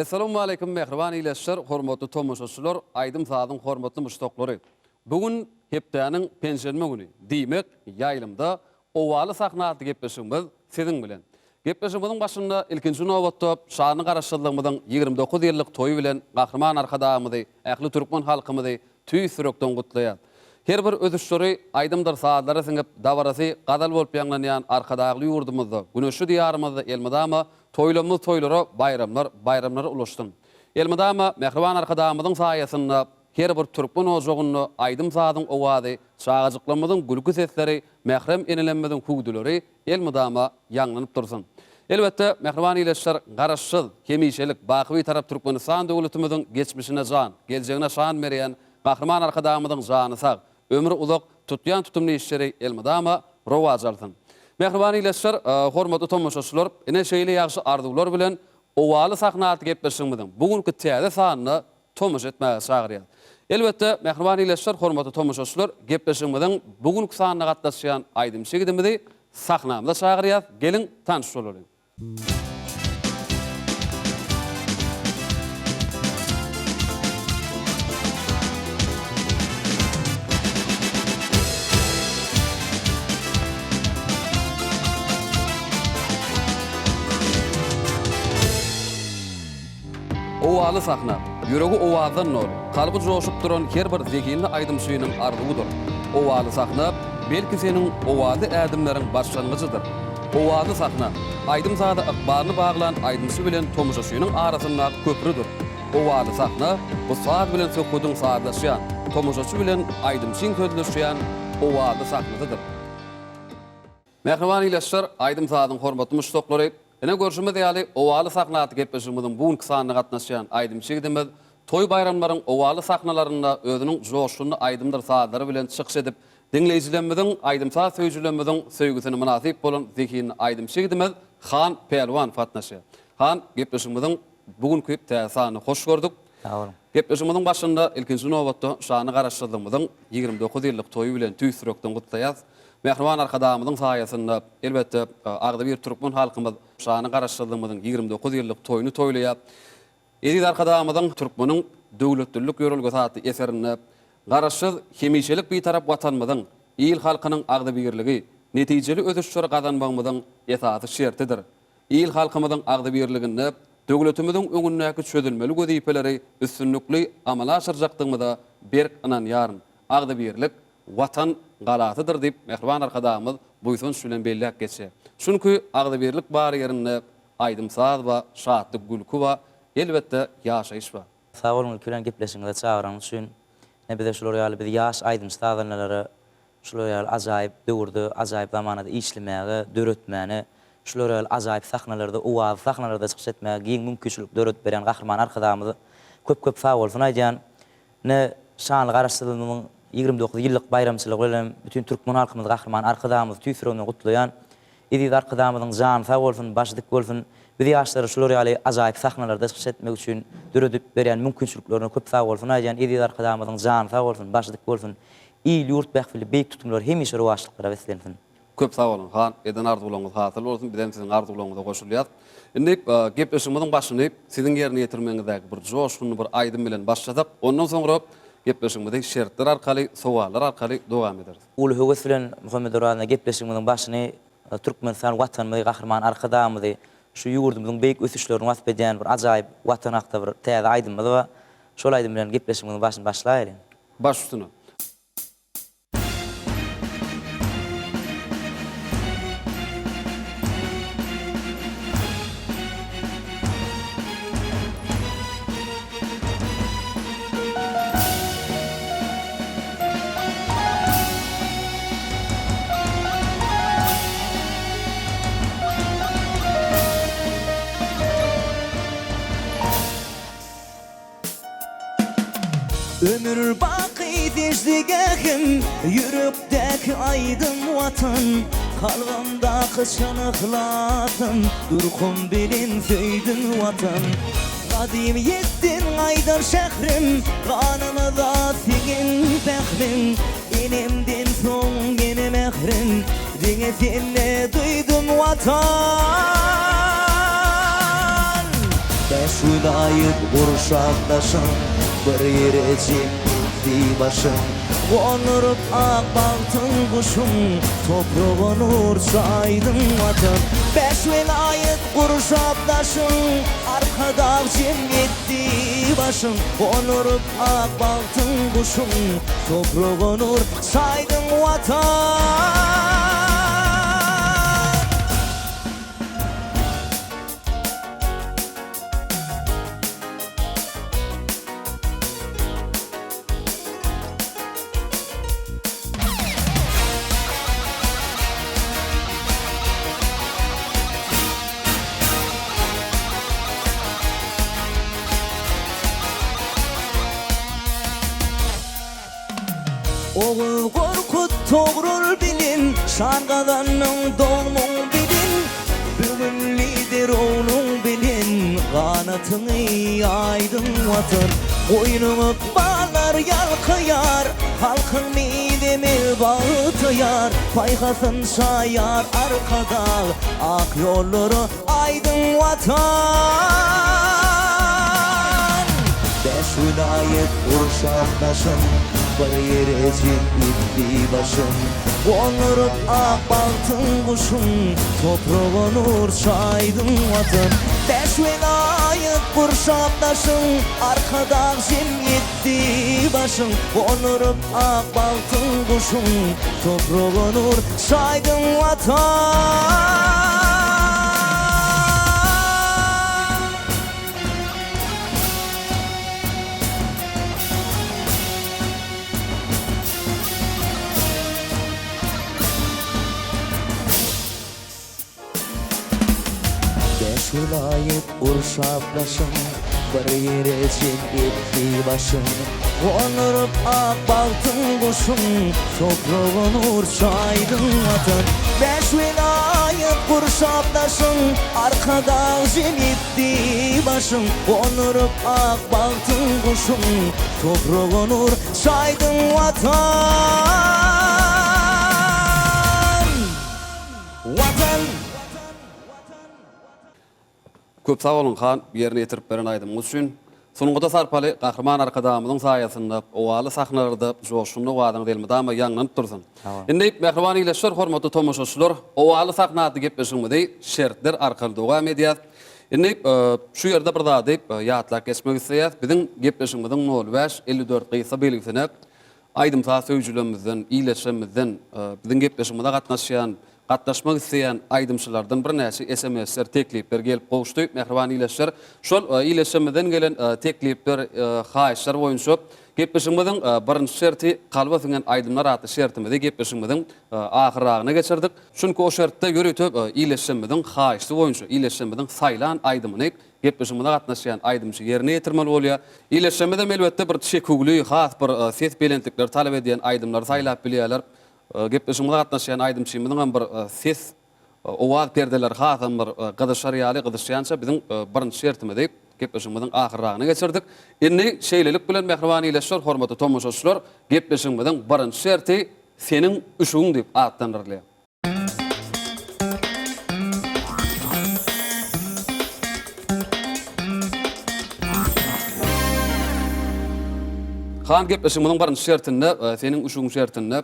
Essalawmaleýkim mähriban ildeşler, hormatly tomaşaçylar, aýdym-sazyň hormatly muşdaklary. Bu gün hepdäniň penşenbe güni, diýmek, ýaýlymda Owaly sahna atly gepleşigimiz siziň bilen. Gepleşigimiziň başynda ilkinji nobatda şanly Garaşsyzlygymyzyň 29 ýyllyk toýy bilen Gahryman Arkadagymyzy, ähli türkmen halkymyzy tüýs ýürekden gutlaýas. Her bir ösüşleri aýdymdyr sazlara siňip, dabarasy gazal bolup ýaňlanýan Arkadagly ýurdumyzda, güneşli Diýarymyzda elmydama toýlamyz toýlara, baýramlar baýramlara ulaşsyn. Elmydama mähriban Arkadagymyzyň saýasynda her bir türkmen ojagynda aýdym-sazyň owazy, çagajyklarymyzyň gülki sesleri, mährem enelemmiziň hüwdüleri elmydama ýaňlanyp dursun. Elbetde, mähriban ildeşler, Garaşsyz, hemişelik, baky Bitarap Türkmenistan döwletimiziň geçmişine jan, geljegine şan berýän Gahryman Arkadagymyzyň jany sag, ömri uzak, tutýan tutumly işleri elmydama rowaç alsyn. Mähriban ildeşler, hormatly tomaşaçylar, ine şeýle ýagşy arzuwlar bilen Owaly sahna atly gepleşigimiziň bu günki täze sanyna tomaşa etmäge çagyrýar. Elbetde, mähriban ildeşler, hormatly tomaşaçylar, gepleşigimiziň bu günki sanyna gatnaşýan aýdymçy ýigidimizi sahnamyza çagyrýas. Geliň, tanyş bolalyň. Owaly sahna, ýüregi owazdan doly, kalby joşup duran her bir zehinli aýdymçynyň arzuwydyr. Owaly sahna, belki seniň owazly ädimleriň başlangyjydyr. Owazly sahna, aýdym-saza ykbalyny baglan aýdymçy bilen tomaşaçynyň arasyndaky köprüdir. Owaly sahna, bu saz bilen söhbediň sazlaşýan, tomaşaçy bilen aýdymçyň sözleşýän owazly sahnasydyr. Mähriban ildeşler, aýdym-sazyň hormatly muşdaklary, ine görşümiz ýaly, Owaly sahna atly gepleşigimiziň bu günki sanyna gatnaşýan aýdymçy ýigidimiz toý-baýramlaryň owaly sahnalarynda özüniň joşgunly aýdymdyr sazlary bilen çykyş edip, diňleýjilerimiziň, aýdym-saz söýüjilerimiziň söýgüsine mynasyp bolan zehinli aýdymçy ýigidimiz Han Pälwanow gatnaşýar. Han, gepleşigimiziň bu günki täze sanyny hoş gördük. Sag boluň. Gepleşigimiziň başynda ilkinji nobatda şanly Garaşsyzlygymyzyň 29 ýyllyk toýy bilen tüýs ýürekden gutlaýas. Mähriban Arkadagymyzyň saýasynda, elbetde, agzybir türkmen halkymyz şanly Garaşsyzlygymyzyň 29 ýyllyk toýuny toýlaýar. Eziz Arkadagymyzyň Türkmeniň döwletlilik ýörelgesi atly eserinde Garaşsyz, hemişelik Bitarap Watanymyzyň, il-halkynyň agzybirligi, netijeli ösüşleri gazanmagymyzyň esasy şertidir. Il-halkymyzyň agzybirliginde döwletimiziň öňündäki çözülmeli wezipeleri üstünlikli amala aşyrjakdygymyza berk ynanýaryn. Agzybirlik Watan galasydyr diýip, mähriban Arkadagymyz buýsanç bilen belläp geçýär. Çünki agzybirlik bar ýerinde aýdym-saz bar, şatlyk, gülki bar, elbetde, ýaşaýyş bar. Sag boluň ilki bilen gepleşigiňize çagyranyňyz üçin. Ine bize şular ýaly biz ýaş aýdymçy-sazandalara şular ýaly ajaýyp döwürde, ajaýyp zamanada işlemäge, döretmäne, şular ýaly ajaýyp sahnalarda, owazly sahnalarda çykyş etmäge giň mümkinçilik döredip berýän Gahryman Arkadagymyza köp-köp sagbolsun aýdýan. Ine, şanly Garaşsyzlygymyzyň 29 ýyllyk baýramçylygy bilen hem bütin türkmen halkymyzy Gahryman Arkadagymyzy tüýs ýüregimden gutlaýan. Eziz Arkadagymyzyň jany sag bolsun, başy dik bolsun! Biz ýaşlara şular ýaly ajaýyp sahnalarda çykyş etmek üçin döredip berýän mümkinçiliklerine köp sag bolsun aýdýan. Eziz Arkadagymyzyň jany sag bolsun, başy dik bolsun! Il-ýurt bähbitli beýik tutumlary hemişe rowaçlyklara beslensin! Köp sag boluň Han, eden arzuwlaryňyz hasyl bolsun, bizem siziň arzuwlaryňyza goşulýas. Indi gepleşigimiziň başyny siziň ýerine ýetirmegiňizdäki bir joşgunly bir aýdym bilen başlasak, ondan soňra gepleşigimizi şertler arkaly, sowallar arkaly dowam ederis. Uly höwes bilen Muhammet Orazna gepleşigimiziň başyny Türkmenistan Watanymyzy, Gahryman Arkadagymyzy, şu ýurdumyzyň beýik ösüşlerini wasp edýän bir ajaýyp Watan hakda bir täze aýdymymyz bar. Şol aýdym bilen gepleşigimiziň başyny başlaýalyň. Baş üstüne. Ömür baky seždegähim, Ýürekdäki aýdym Watan, Kalbymdaky çyn yhlasym, Durkum bilen söýdüm Watan. Gadymyýetden gaýdan şährim, Ganymyza siňen pähmiň, Enemden soň ýene mähriň, Diňe sende duýdum Watan. Bäş welaýat gurşap daşyn, Bir ýere jem etdi başyn. Gonduryp ak bagtyň guşun, Topraga nur çaýdyň Watan. Bäş welaýat gurşap daşyn, Arkadag jem etdi başyn. Gonduryp ak bagtyň guşun, Topraga nur çaýdyň Watan. Oguz Gorkut Togrul bilen Şan gazandyň dogmuň bilen Bu gün lider ogluň bilen Ganatyňy ýaýdyň Watan Goýnuň ykballar ýalkaýar Halkyň mizemez bagtyýar Paýhasyn çaýar Arkadag Ak ýollara Aýdyň Watan! Bäş welaýat gurşap daşyn, Bir ýere jem etdi başyn. Gonduryp ak bagtyň guşun, Topraga nur çaýdyň Watan. Bäş welaýat gurşap daşyn, Arkadag jem etdi başyn. Gonduryp ak bagtyň guşun, Topraga nur çaýdyň Watan! Bäş welaýat gurşap daşyn, Bir ýere jem etdi başyn. Gonduryp ak bagtyň guşun, Topraga nur çaýdyň Watan. Bäş welaýat gurşap daşyn, Arkadag jem etdi başyn. Gonduryp ak bagtyň guşun, Topraga nur çaýdyň Watan. Watan! Köp sag boluň Han, ýerine ýetirip beren aýdymyňyz üçin. Sungata sarpaly Gahryman Arkadagymyzyň saýasynda owaly sahnalarda joşgunly owazyňyz elmydama ýaňlanyp dursun. Indi mähriban ildeşler, hormatly tomaşaçylar, Owaly sahna atly gepleşigimizi şertler arkaly dowam edýäs. Indi şu ýerde bir zady ýatlap geçmek isleýäs. Biziň gepleşigimiziň nol bäş, 54 gysga belgisine Aýdym-saz söýüjilerimizden, ildeşlerimizden, biziň gepleşigimize gatnaşýan, gatnaşmak isleýän aýdymçylardan birnäçe SMS-ler, teklipler gelip gowuşdy. Mähriban ildeşler, şol ildeşlerimizden gelen teklipler, haýyşlar boýunça gepleşigimiziň birinji şerti Kalba siňen aýdymlar atly şertimizi gepleşigimiziň ahyrragyna geçirdik. Çünki o şertde ýörite ildeşlerimiziň haýyşty boýunça, ildeşlerimiziň saýlan aýdymyny Gepleşigimize gatnaşýan aýdymçy ýerine ýetirmeli bolýar. Ildeşlerimizem elbetde bir çeküwli, has bir ses belentlikleri talap edýän aýdymlary saýlap bilýärler. Gepleşigimize gatnaşýan aýdymçymyzyňam bir ses, owaz perdeleri hasam bir gyzyşar ýaly gyzyşýança biziň birinji şertimizi gepleşigimiziň ahyrragyna geçirdik. Indi şeýlelik bilen mähriban ildeşler, hormatly tomaşaçylar, gepleşigimiziň birinji şerti Seniň üşügiň diýip atlandyrylýar. Han gepleşigimiziň birinji şertinde, seniň üşügiň şertinde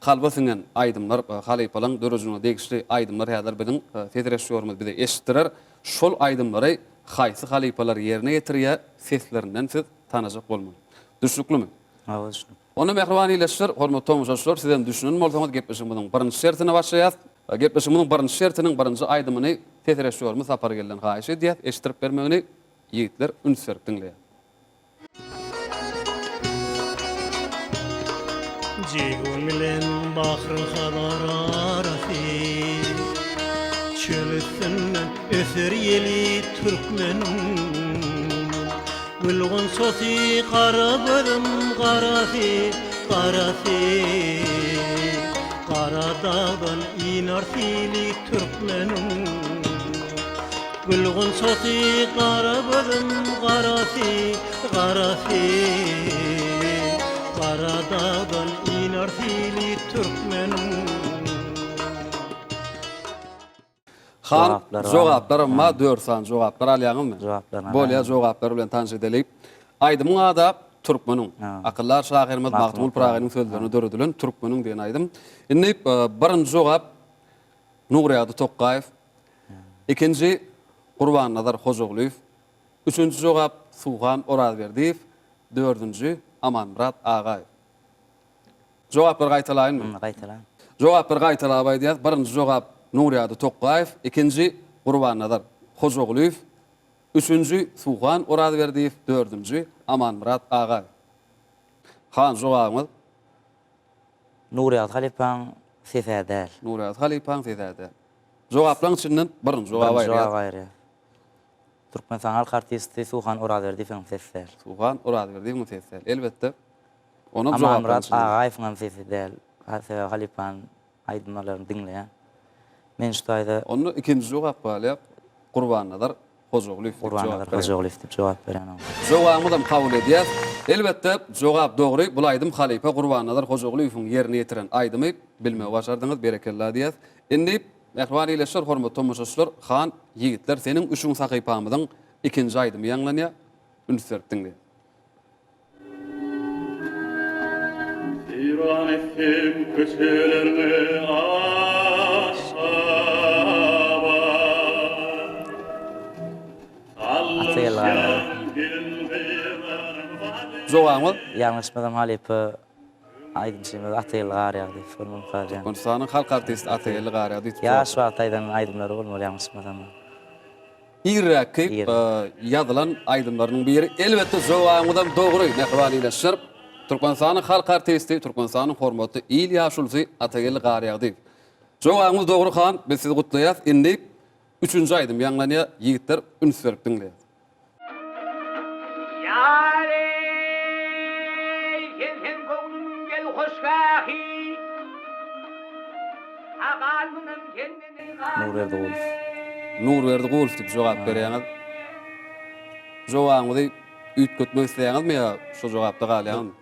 kalba siňen aýdymlar, halypalaryň döredijiligine degişli aýdymlar häzir biziň ses režissýorymyz bize eşitdirer. Şol aýdymlary haýsy halypalar ýerine ýetirýär, seslerinden siz tanajak bolmaly. Düşnüklimi? Hawa, düşnükli. Onda mähriban ildeşler, hormatly tomaşaçylar, sizem düşünen bolsaňyz gepleşigimiziň birinji şertine başlaýas. Gepleşigimiziň birinji şertiniň birinji aýdymyny ses režissýorymyz Sapargelden haýyş edýäs, eşitdirip bermegini ýigitler üns berip diňleýär. Jeýhun bilen Bahry Hazar arasy, Çöl üstünden öser ýeli türkmeniň. Gül gunçasy gara gözüm garasy, garasy, Gara dagdan iner sili türkmeniň. Gül gunçasy gara gözüm garasy, garasy, Gara dagdan iner sili türkmeniň. Han, jogaplaram bar, dört sany jogaplar alýaňyzmy? Jogaplaryny alaýyn. Bolýar, jogaplar bilen tanyş edeli. Aýdymyň ady Türkmeniň. Akyldar şahyrymyz Magtymguly Pyragynyň sözlerine döredilen Türkmeniň diýen aýdym. Indi birinji jogap Nurýagdy Tokgaýew. Ikinji Gurbannazar Hojagulyýew. Üçünji jogap Suhan Orazberdiýew. Dördünji Amanmyrat Agaýew. Jogaplary gaýtalaýynmy? Gaýtala. Jogaplary gaýtalap aýdýas. Birinji jogap Nurýagdy Tokgaýew, ikinji Gurbannazar Hojagulyýew, üçünji Suhan Orazberdiýew, dördünji Amanmyrat Agaýew. Han, jogabyňyz? Nurýagdy halypaň sesi-ä däl. Nurýagdy halypaň sesi-ä däl. Jogaplaryň içinden birinji jogaby aýyrýas. Birinji jogaby aýyrýas. Türkmenistanyň halk artisti Suhan Orazberdiýewiň sesi däl. Suhan Orazberdiýewiň sesi däl. Elbetde, Onam jogap Amanmyrat Agaýewiň hem sesi däl. Sebäbi halypanyň aýdymalaryny diňleýän. Men şu taýda. Onda ikinji jogap galýar. Gurbannazar Hojagulyýew diýip jogap Gurbannazar berýär. Hojagulyýew diýip jogap berýän oňa. Jogabymyzam kabul edýäs. Elbetde, jogap dogry. Bul aýdym halypa Gurbannazar Hojagulyýewiň ýerine ýetiren aýdymy. Bilmegi başardyňyz, berekella diýýäs. Indi, mähriban ildeşler, hormatly tomaşaçylar, Han, ýigitler, seniň üçin sahypamyzyň ikinji aýdymy ýaňlanýar. Üns berip diňleýäs. Seýran etsem köçelerňi Aşgabat. Sallançýan gelin-gyzlaryň bary. Jogabyňyz? Ýalňyşmasam halypa aýdymçymyz Atageldi Garýagdy bolmaly galýan. Türkmenistanyň halk artisti Atageldi Garýagdy. Ýaş wagty aýdan aýdymlary bolmaly ýalňyşmasam. Irräkki ýazylan aýdymlarynyň biri. Elbetde jogabyňyzam dogry, mähriban ildeşler. Türkmenistanyň halk artisti, Türkmenistanyň hormatly il ýaşulusy Atageldi Garýagdyýew. Jogabyňyz dogry han, biz sizi gutlaýas. Indi üçünji aýdym ýaňlanýar, ýigitler üns berip diňleýäs. Ýar-eý, sen sen göwnümiň gel hoşgähi, Sagalmynam senden eý Nurberdi Gulow. Nurberdi Gulow diýip jogap berýäňiz. Jogabyňyzy üýtgetmek isleýäňizmi ýa şo jogapda galýaňyzmy?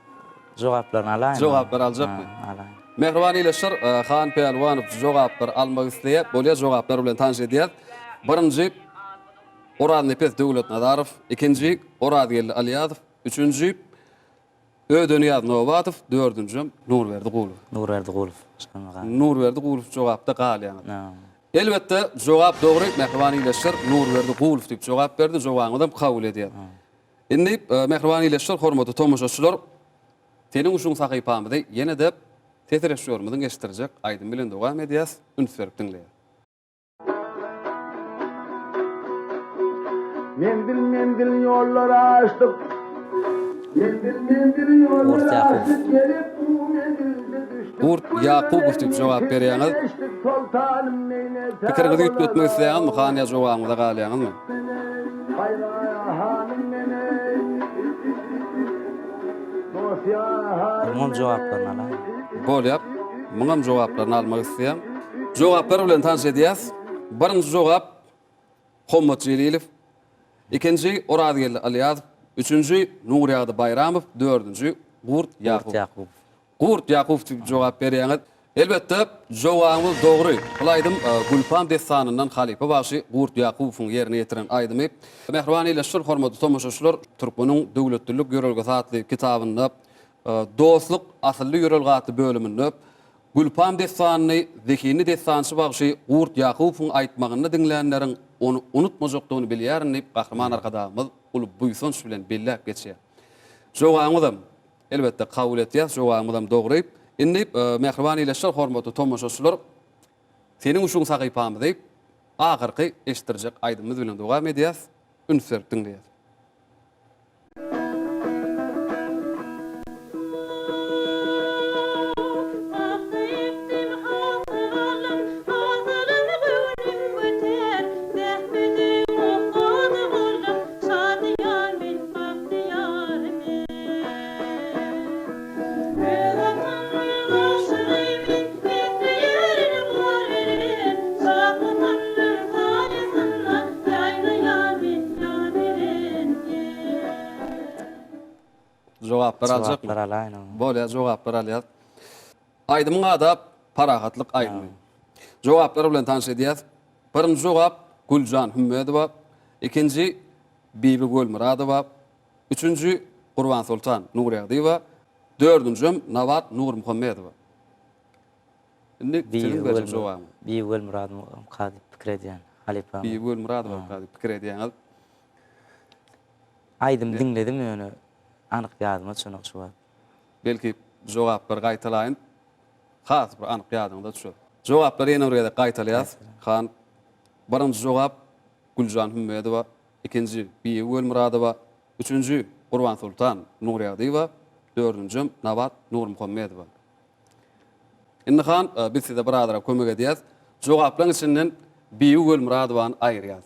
Jogaplaryny alaýyn. Jogaplary aljakmy? Alaýyn. Mähriban ildeşler, Han Pälwanow jogaplary almak isleýär. Bolýar, jogaplar bilen tanyş edýäs. Birinji Oraznepes Döwletnazarow, ikinji Orazgeldi Alýazow, üçünji Ödenyýaz Nobatow, dördünjem Nurberdi Gulow. Nurberdi Gulow. Şonda galýar. Nurberdi Gulow jogapda galýaňyz. Elbetde, jogap dogry, mähriban ildeşler, Nurberdi Gulow diýip jogap berdi, jogabyňyzam kabul edýäs. Indi, mähriban ildeşler, hormatly tomaşaçylar, Seniň uşuň sahypamyzy ýene-de ses režissýorymyzyň eşitdirjek aýdymy bilen dowam edýäs, üns berip diňleýäs. Menzil-menzil ýollar aşdyk. Menzil-menzil ýollar aşdyk gelip bu menzilde düşdük. Gurt Ýakubow diýip jogap berýäňiz. Pikiriňizi üýtgetmek isleýäňizmi, han ýa jogabyňyza galýaňyzmy? Muňam jogaplaryny alaýyn. Bolýar. Muňam jogaplaryny almak isleýän. Jogaplar bilen tanyş edýäs. Birinji jogap Hommat Jelilow. Ikinji Orazgeldi Ylýazow. Üçünji Nurýagdy Baýramow. Dördünji Gurt Ýakubow. Gurt Ýakubow diýip jogap berýäňiz. Elbetde, jogabyňyz dogry. Bul aýdym Gülpam dessanyndan halypa bagşy Gurt Ýakubowyň ýerine ýetiren aýdymy. Mähriban ildeşler, hormatly tomaşaçylar, Türkmeniň döwletlilik ýörelgesi atly kitabynda Dostluk, asylly ýörelge atly bölüminde Gülpam dessanyny zehinli dessançy bagşy Gurt Ýakubowyň aýtmagynda diňlänleriň ony unutmajakdygyny bilýärin diýip, Gahryman Arkadagymyz uly buýsanç bilen belläp geçýär. Jogabyňyzam Elbetde kabul etýäs jogabymyzam dogry. Indi mähriban ildeşler hormatly tomaşaçylar Seniň uşuň sahypamyzy ahyrky eşitdirjek aýdymymyz bilen dowam edýäs. Üns berip diňleýäs. Pagta ekdim, hasyl aldym, Hasylym göwnüm götär. Zähmetiň ussady boldum, Şadyýan men, bagtyýar men. Öz atamyň aşygy men, Besleýärin gor beren. Şat Watanymyň saýasynda, Ýaýnaýan men, ýan beren men. Jogaplar aljakmy? Jogaplar alaýyn. Bolýar, jogaplar alýas. Aýdymyň ady Parahatlyk aýdymy. Jogaplar bilen tanyş edýäs. Birinji jogap Güljan Hümmedowa, ikinji Bibi Gölmyradowa, üçünji Gurbansoltan Nurýagdyýewa, dördünjem Nabat Nurmuhammedowa. Indi siziň berjek jogabyňyz. Bibi Gölmyradowamyka diýip pikir edýän halypamyz. Bibi Gölmyradowamyka diýip pikir edýäňiz. Aýdym diňledim ýöne anyk ýadyma düşenok şu wagt. Belki jogaplary gaýtalaýyn has bir anyk ýadyňyza düşer. Jogaplary ýene bir gezek gaýtalaýas. Han, birinji jogap Güljan Hümmedowa, ikinji Bibi Welmyradowa, üçünji Gurbansoltan Nurýagdyýewa, dördünjem Nabat Nurmuhammedowa. Indi han, biz size birazrak kömek edýäs. Jogaplaryň içinden Bibi Welmyradowany aýyrýas.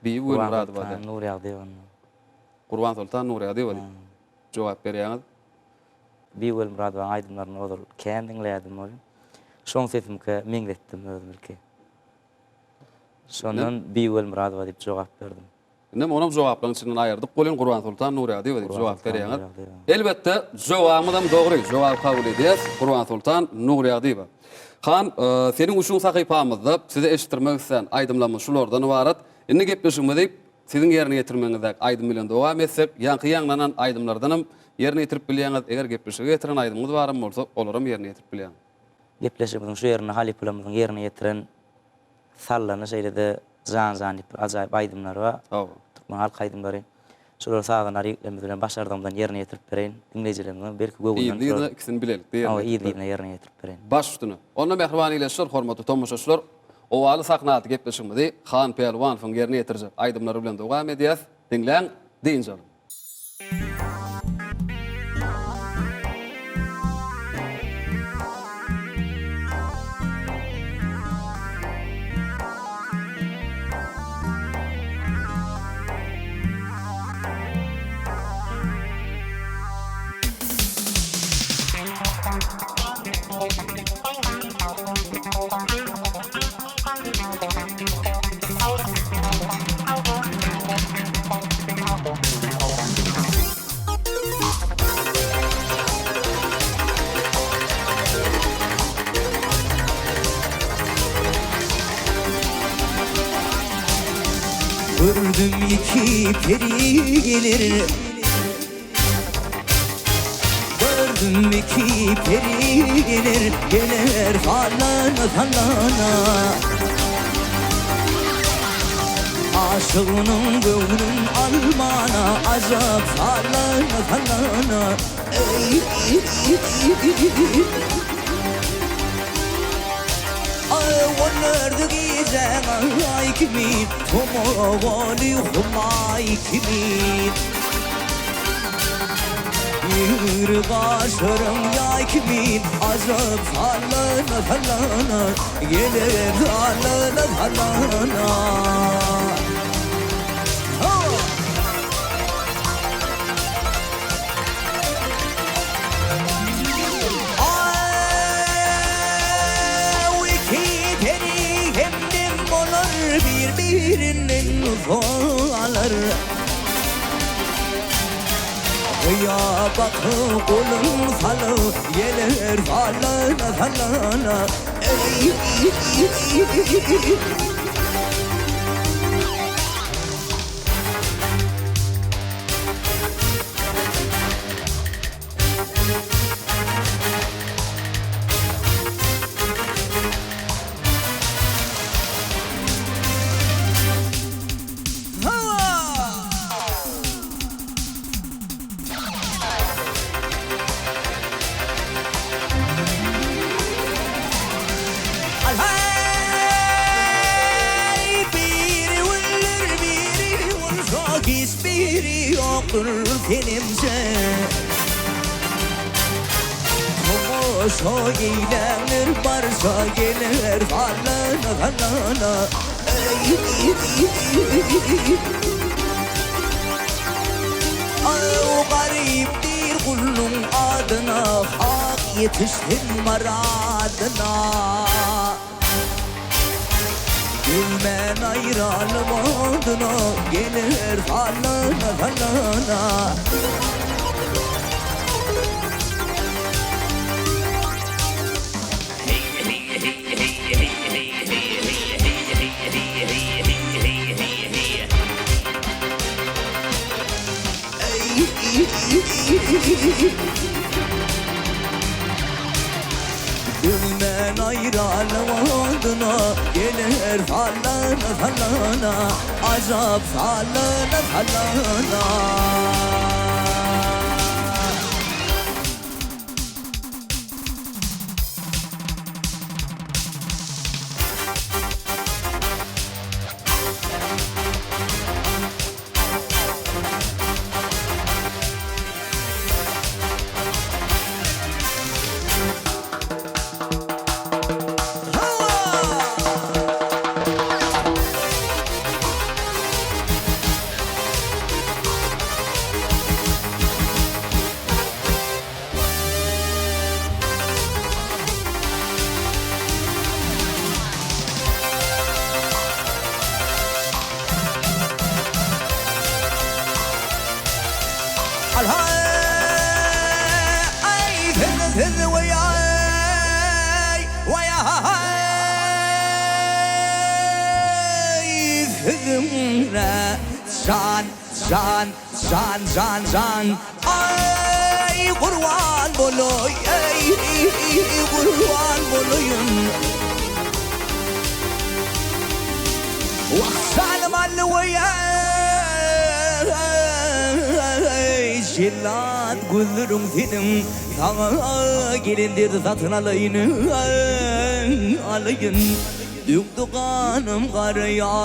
Bibi Welmyradowa däl. Gurbansoltan Nurýagdyýewa. Gurbansoltan Nurýagdyýewa diýip jogap berýäňiz. Bibi Welmyradowaň aýdymlaryny ozal kän diňleýärdim welin, şoň sesimkä meňzetdim özüm ilki. Şondan Bibi Welmyradowa diýip jogap berdim. Indem onam jogaplaryň içinden aýyrdyk welin Gurbansoltan Nurýagdyýewa diýip jogap berýäňiz. Elbetde, jogabymyzam dogry. Jogaby kabul edýäs. Gurbansoltan Nurýagdyýewa. Han, seniň üçin sahypamyzda size eşitdirmek islän aýdymlarymyz şulardan ybarat. Indi gepleşigimizi siziň ýerine ýetirmegiňizdäki aýdym bilen dowam etsek, ýaňky ýaňlanan aýdymlardanam ýerine ýetirip bilýäňiz, eger gepleşige getiren aýdymyňyz baram bolsa, olaram ýerine ýetirip bilýäňiz. Gepleşigimiziň şu ýerinde halypalarymyzyň ýerine ýetiren Sallana şeýle-de Jan jan diýip bir ajaýyp aýdymlary bar. Hawa. Türkmen halk aýdymlary. Şolary sazandar ýigitlerimiz bilen başardygymdan ýerine ýetirip bereýin. Diňleýjilerimiziň belki göwnünden turar. Yzly-yzyna ikisini bilelikde ýerine Hawa, ýetirip yzly-yzyna ýerine ýetirip bereýin. Baş üstüne. Onda mähriban ildeşler, hormatly tomaşaçylar, Owaly sahna atly gepleşigimizi Han Pälwanowyň ýerine ýetirjek aýdymlary bilen dowam edýäs. Diňläň, dynç alyň. Gördüm iki peri gelir Gördüm iki peri gelir Gelir sallana sallana Aşygynyň göwnün almana Ajap sallana sallana Eý Olardy gijäň aý kimin Tomaly humaý kimin Ýüri gaşlaryň ýaý kimin Ajap sallana sallana Geler sallana sallana Aw iki peri hemdem bolar Bir-birinden sowalar Gyýa bakyp golun salyp Geler sallana sallana Eý Al-haý, biri öler, biri bolsa, hiç biri ýokdur senemje. Tomaşa eýlänler barsa geler sallana sallana Aw garyp diýr guluň adyna Hak ýetişsin myradyna Döwmän aýralyk odyna Geler sallana sallana. Döwmen aýralyk oduna Geler sallana sallana Ajap sallana sallana. Al-haý, siz siz weýaý, weýaý, siziň-ä jan, jan, jan, jan, jan, aý, gurban bolaý, gurban bolaýyn. Wah janym aldy weýaý Jellat gözleriň seniň Saňa gelen derdi satyn alaýyn Alaýyn Dökdi ganym garaýa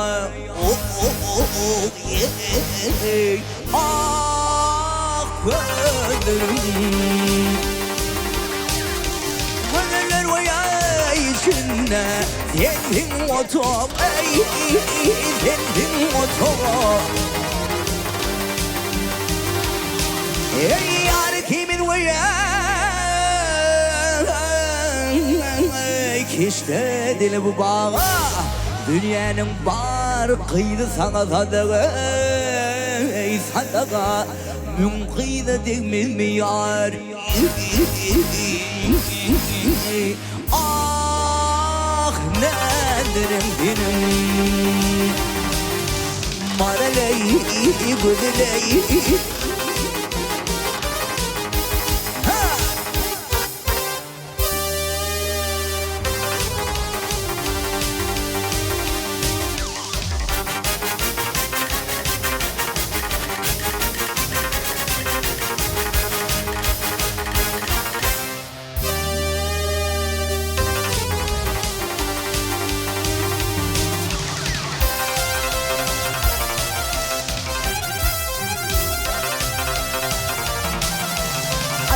Ah gözleriň Gözeller weýaý içinde Sensiň otag eý Sensiň otag Eý ýar kimin weýaý Keşde dili bu baga Dünýäniň bar gyzy saňa sadaga eý sadaga Müň gyza degmezmi ýar Ah näderin seniň Maraleý gözeleý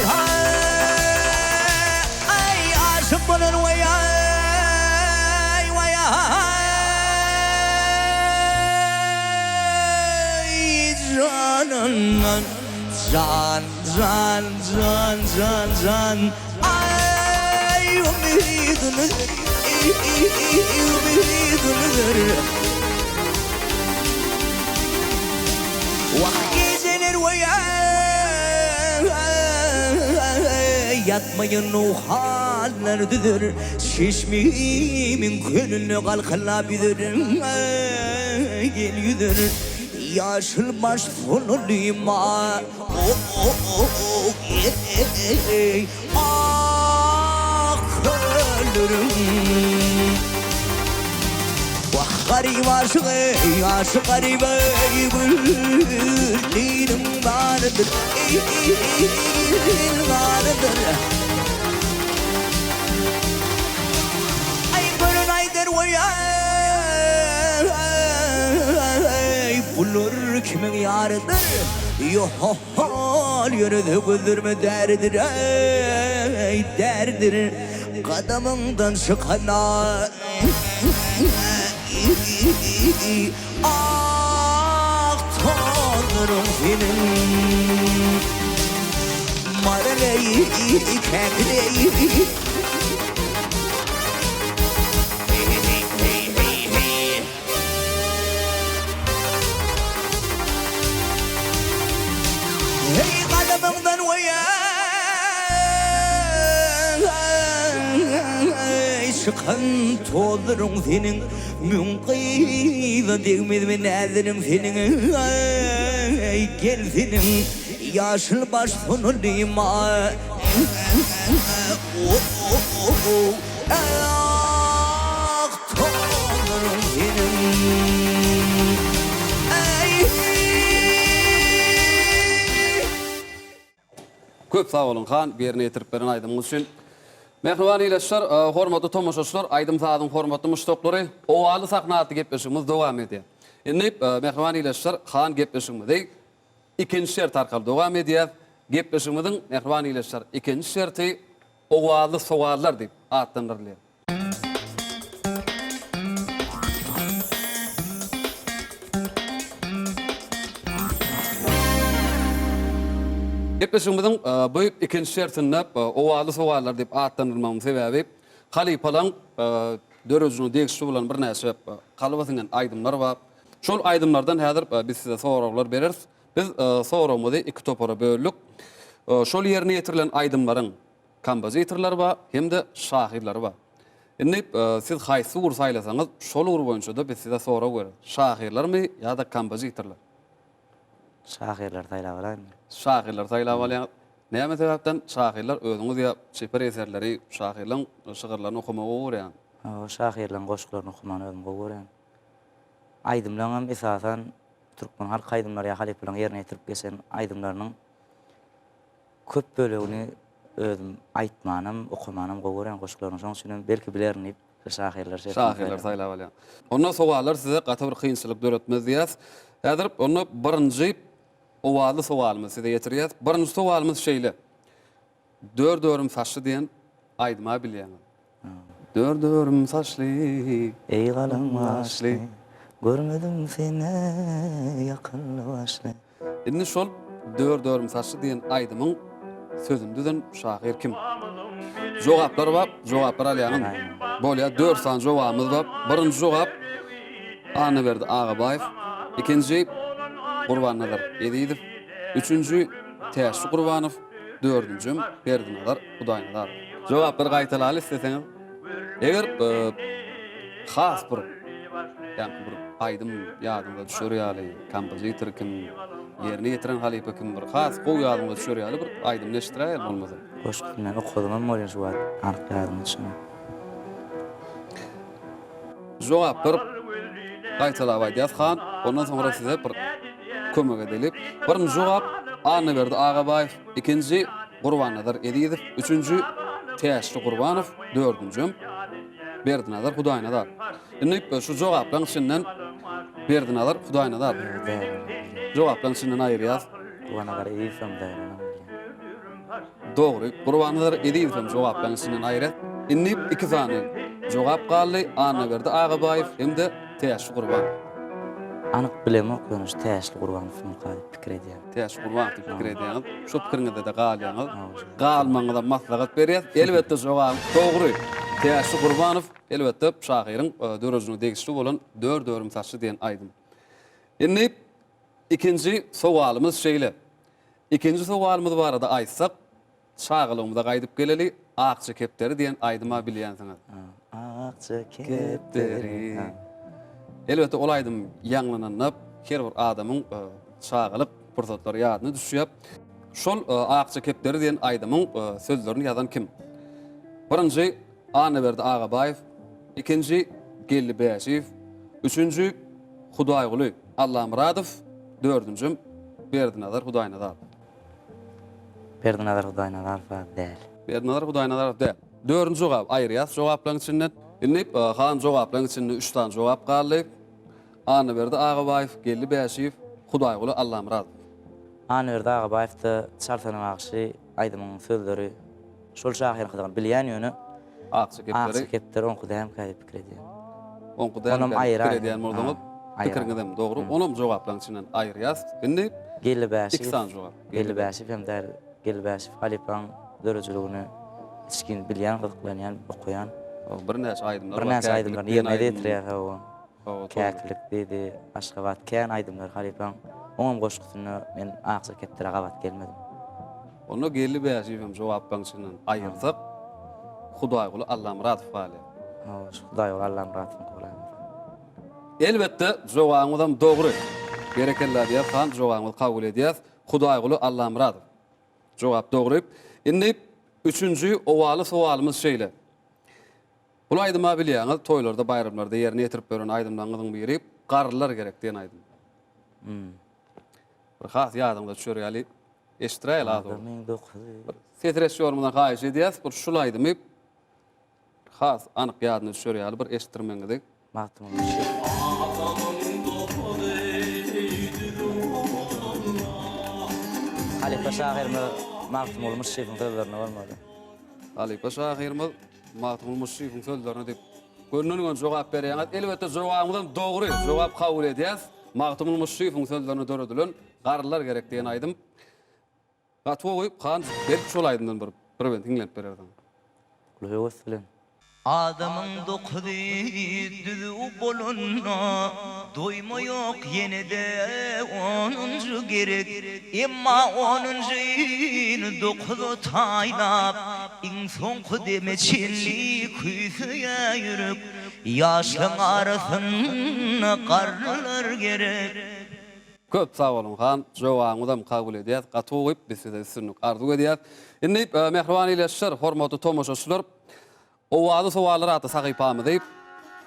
Ha! Aý aşyk bolan waý-aý, waý-aý janyndan jan, jan, jan, jan, jan aý umydyn umydyn üzer. Wah gijeler waý-aý Ýatmaýan ruhanlar düzer Çeşmimiň kölünde galkynlap ýüzer Gel ýüzer Ýaşyl baş sonalyma Ah kölleriň Wah garyp aşyk eý aşyk garyp eý Gül diliň barydyr eý barydyr Aý gören aýdar weý aý Bular kimiň ýarydyr Ýo-ho-hol ýörese gözlerime däridir eý däridir Gadamyňdan çykana Ah tozduryň seniň Maraleý käkileý Heý gadamyňdan weý-eý Çykan tozduryň seniň Müň gyza degmezmi näziniň seniň Eý gel seniň. Ýaşyl baş sunuly Ah tonlaryň seniň Eý. Köp sag boluň Han, ýerine ýetirip beren aýdymyňyz üçin. Mähriban ildeşler, hormatly tomaşaçylar, aýdym-sazyň hormatly muşdaklary, Owaly sahna atly gepleşigimiz dowam edýär. Indi, mähriban ildeşler, Han gepleşigimizi ikinji şert arkaly dowam edýäs. Gepleşigimiziň, mähriban ildeşler, ikinji şerti Owazly sowallar diýip atlandyrylýar. Gepleşigimiziň bu ikinji şertinde owazly sowallar diýip atlandyrmagyň sebäbi halypalaryň döredijiligine degişli bolan birnäçe kalba siňen aýdymlar bar. Şol aýdymlardan häzir biz size soraglar bereris. Biz soragymyzy iki topara böldük. Şol ýerine ýetirilen aýdymlaryň Kompozitorlary bar, hem-de şahyrlary bar. Indi siz haýsy ugry saýlasaňyz, şol ugur boýunça-da biz size sorag bereris. Şahyrlarmy ýa-da kompozitorlar? Şahyrlary saýlap alaýyn. Şahyrlary saýlap alýaňyz. Näme sebäpden şahyrlar özüňiz ýa çeper eserleri, şahyrlaryň şygyrlaryny okamagy gowy görýäňiz? Hawa, şahyrlaryň goşgularyny okamany özüm gowy görýän. Aýdymlaryňam esasan türkmen halk aýdymlary ýa halypalaryň ýerine ýetirip geçen aýdymlarynyň Köp bölegini özüm aýtmanam, okamanam gowy görýän goşgularyny. Şonuň üçin hem belki bilerin diýip, şu şahyrlar şertini Şahyrlary saýlap alýaň. Onda sowallar size gaty bir kynçylyk döretmez diýýäs. Häzir onda birinji owazly sowalymyzy size ýetirýäs. Birinji sowalymyz şeýle. Dört örüm saçly diýen aýdyma bilýäňiz. Dört örüm saçly. Eý galyň başly. Görmedim seni ýakynly başly. Indi şol Dört örüm saçly diýen aýdymyň sözüni düzen şahyr kim? Jogaplar bar, jogaplar alýaňyzmy? Bolýar, dört sany jogabymyz bar. Birinji jogap Annaberdi Agabaýew, ikinji Gurbannazar Ezizow, üçünji Täşli Gurbanow, dördünjem Berdinazar Hudaýnazarow. Jogaplary gaýtalaly isleseňiz. Eger has bir ýaňky bir aýdym ýadyňyza düşer ýaly, kompozitor kim, ýerine ýetiren halypa kim bir has gowy ýadyňyza düşer ýaly bir aýdymyny eşitdiräýeli bolmasa. Goşgusyny men okadymam welin şu wagt anyk ýadyma düşenok. Jogap bir gaýtalap aýdýas han, ondan soňra size bir kömek edeli. Birinji jogap Annaberdi Agabaýew, ikinji Gurbannazar Ezizow, üçünji Täşli Gurbanow, dördünjem Berdinazar Hudaýnazar. Indi şu jogaplaryň içinden Berdinazar Hudaýnazar. Jogaplaryň içinden aýyrýas. Gurbannazar Ezizowam däl, onam bilýän. Dogry, Gurbannazar Ezizowam jogaplaryň içinden aýyrýas. Indi iki sany jogap galdy, Annaberdi Agabaýew hem-de Täşli Gurbanow. Anyk bilemok, ýöne şu Täşli Gurbanowmyka diýip pikir edýän. Täşli Gurbanow diýip pikir edýäňiz. Şu pikiriňizde-de galýaňyz. Galmagyňyza maslahat berýäs. Elbetde jogabyň dogry. Täşli Gurbanow elbetde şahyryň döredijiligine degişli bolan Dört örüm saçly diýen aýdym. Indi ikinji sowalymyz şeýle. Ikinji sowalymyz barada aýtsak, Çagalygymyza gaýdyp geleli, Akja kepderi diýen aýdyma bilýänsiňiz. Akja kepderi. Elbetde ol aýdym ýaňlananda her bir adamyň çagalyk pursatlary ýadyna düşýär. Şol Akja kepderi diýen aýdymyň sözlerini ýazan kim? Birinji Annaberdi Agabaýew, ikinji Geldi Bäşiýew, üçünji Hudaýguly Allamyradow, dördünjem Berdinazar Hudaýnazarow. Berdinazar Hudaýnazarow däl. Berdinazar Hudaýnazarow däl. Dördünji jogap aýyrýas jogaplaryň içinden. Indi han jogaplaryň içinde üç sany jogap galdy. Annaberdi Agabaýew, Geldi Bäşiýew, Hudaýguly Allamyradow. Annaberdi Agabaýewde Çalsana bagşy aýdymyň sözleri şol şahyryňkydygyny bilýän ýöne Akja kepderi. Akja kepderi oňky dälmikä diýip pikir edýän. Oňky dälmikä diýip pikir edýän bolsaňyz, pikiriňiz hem dogry. Onam jogaplaryň içinden aýyrýas. Indi Geldi Bäşiýew. Iki sany jogap. Geldi Bäşiýew hem däl. Geldi Bäşiýew halypaň döredijiligini içgin bilýän, gyzyklanýan, okaýan. Birnäçe aýdymlar bar. Birnäçe aýdymlaryny ýerine ýetirýär, hawa. Käkilik diýdi, Aşgabat kän aýdymlar halypaň. Oňam goşgusynda men Akja kepderä gabat gelmedim. Onda Geldi Bäşiýewem jogaplaryň içinden aýyrsak, Hudaýguly Allamyradow galýar. Hawa, şu Hudaýguly Allamyradowyňky bolaýmasa. Elbetde, jogabyňyzam dogry. Berekella diýýäs, han, jogabyňyzy kabul edýäs. Hudaýguly Allamyradow. Jogap dogry. Indi üçünji owaly sowalymyz şeýle. Bul aýdyma bilýäňiz, toýlarda, baýramlarda ýerine ýetirip ýören aýdymlaryňyzyň biri Garrylar gerek diýen aýdym. Bir has ýadyňyza düşer ýaly eşitdiräýeli az owal. Bir ses režissýorymyzdan haýyş edýäs, bir şul aýdymy has anyk ýadyna düşer ýaly bir eşitdirmegiňizi. Magtymguly şyh. Halypa şahyrymyz Magtymguly Myşşyýewiň sözlerine bolmaly. Halypa şahyrymyz Magtymguly Myşşyýewiň sözlerine diýip gönden-göni jogap berýäňiz. Elbetde jogabyňyzam dogry. Jogap kabul edýäs. Magtymguly Myşşyýewiň sözlerine döredilen Garrylar gerek diýen aýdym. Gaty gowy Han belki şol aýdymdan bir bir bent hiňlenip berersiň. Uly höwes bilen. Adamyň dokuzy düzüw bolanda doýma ýok ýene-de onunjy gerek emma onunjyny dokuza taýlap iň soňky deme çenli küýseýä ýürek ýaşlaň arasynda garrylar gerek. Köp sag boluň Han, jogabyňyzam kabul edýäs, gaty gowy, biz size üstünlik arzuw edýäs. Indi mähriban ildeşler, hormatly tomaşaçylar, Owazly sowallar atly sahypamyzy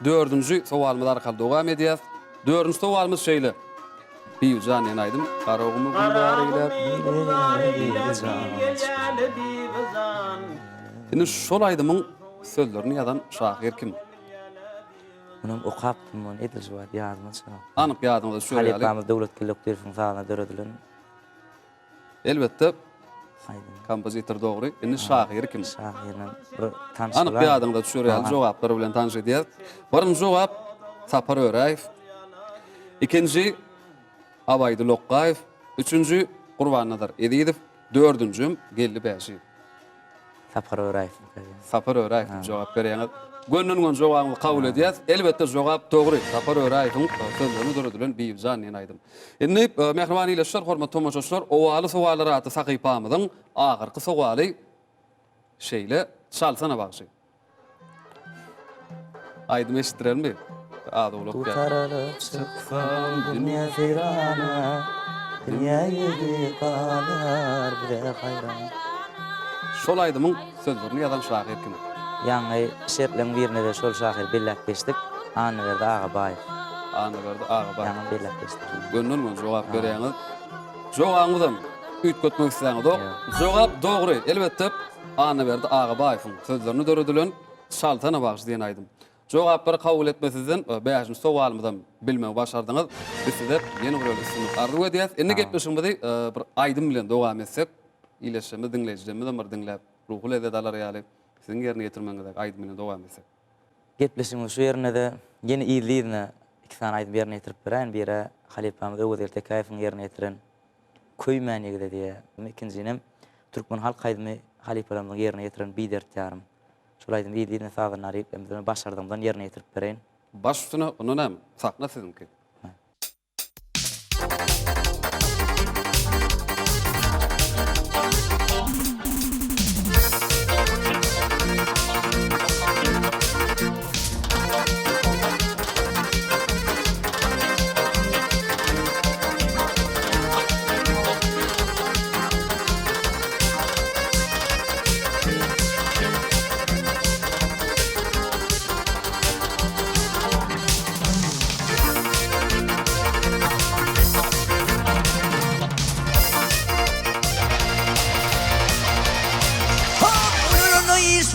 dördünji sowalymyz arkaly dowam edýäs. Dördünji sowalymyz şeýle. Bibijan diýen aýdym Garagumy gülzar eýläp, Indi şol aýdymyň sözlerini ýazan şahyr kim? Munam okapdym muny edil şu wagt ýadyma çykanok. Anyk ýadyňyza düşer ýaly. Halypamyz Döwlet Kellekdirowyň sazyna döredilen. Elbetde. Aýdym. Kompozitor dogry. Indi şahyry kim? Şahyrynam bir tanyş Anyk ýadyňyza düşer ýaly jogaplar bilen tanyş edýäs. Birinji jogap Sapar Öräýew. Ikinji Abaýdy Lokgaýew. Üçünji Gurbannazar Ezizow. Dördünjim Geldi Bäşiýew. Sapar Öräýew. Sapar Öräýew diýip jogap berýäňiz. Gönden-göni jogabyňyzy kabul edýäs. Elbetde jogap dogry. Sapar Öräýewiň sözlerine döredilen Bibijan diýen aýdym. Indi mähriban ildeşler, hormatly tomaşaçylar, Owaly sowallar atly sahypamyzyň ahyrky sowaly şeýle, Çalsana bagşy. Aýdym eşitdirelmi? Az-owlak ýa. Dutaralyp çyksam dünýä seýrana, Dünýä ýüzi galar bize haýran. Şol aýdymyň sözlerini ýazan şahyr kim? Ýaňy şertleň birinde-de şol şahyry belläp geçdik, Annaberdi Agabaýew. Annaberdi Agabaýew. Ýaňy belläp geçdik. Gönden-göni jogap berýäňiz. Jogabyňyzam üýtgetmek isläňizok. Jogap dogry. Elbetde, Annaberdi Agabaýewiň sözlerine döredilen Çalsana bagşy diýen aýdym. Jogaplary kabul etmesizden bäşinji sowalymyzam bilmegi başardyňyz. Biz size ýene bir ýola üstünlik arzuw edýäs. Indi gepleşigimizi bir aýdym bilen dowam etsek, ildeşlerimiz, diňleýjilerimiz bir diňläp, ruhy lezzet alar ýaly, siziň ýerine ýetirmegiňizdäki aýdym bilen dowam etsek. Gepleşigimizi şu ýerinde-de ýene yzly-yzyna iki sany aýdym ýerine ýetirip beräýin. Biri halypamyz Öwezgeldi Tekäýewiň ýerine ýetiren Köýmän ýigide diýýär. Ikinjinem türkmen halk aýdymy halypalarymyzyň ýerine ýetiren Bidert ýarym. Şol aýdymy yzly-yzyna sazanda aryp, emzeme başardygymdan ýerine ýetirip bereýin. Baş üstüne, onda näme, sahna siziňki.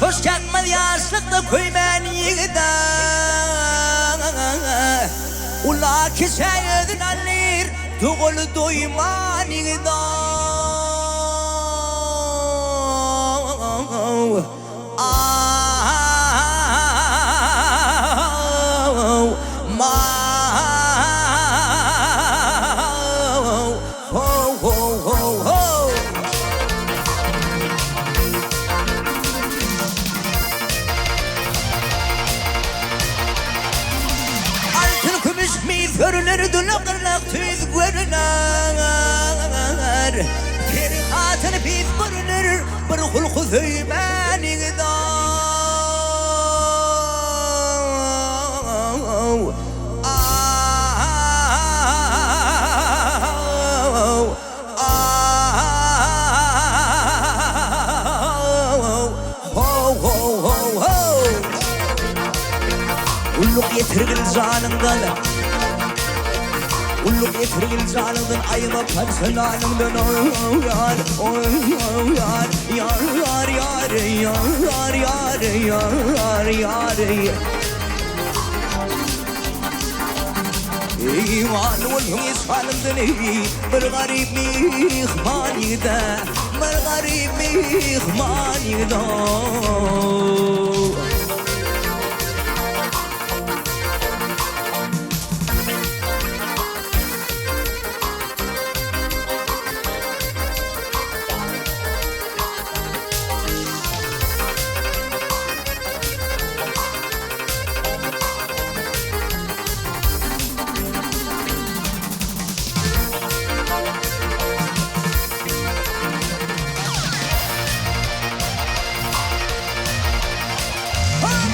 Hoş ýakmaz ýaşlykda köýmän ýigide. Ula kiçä özün alyr, dogaly doýman ýigit-ow. Aw, maw, ho-ho-ho-ho. Altyn kümüş mis görüner Dula gyrnak tüýs görüner Peri hatyn pis görüner Bir hulky söýmän ýigit-ow Aw. janyňdan Gulluk etirgil janyňdan aýama parça nanyňdan Ýar, ýar, ýar, ýar, ýar, ýar, ýar, ýar Imanly bolsaň işanymdan eý, bir garyp myhman ýigide, bir garyp myhman ýigide.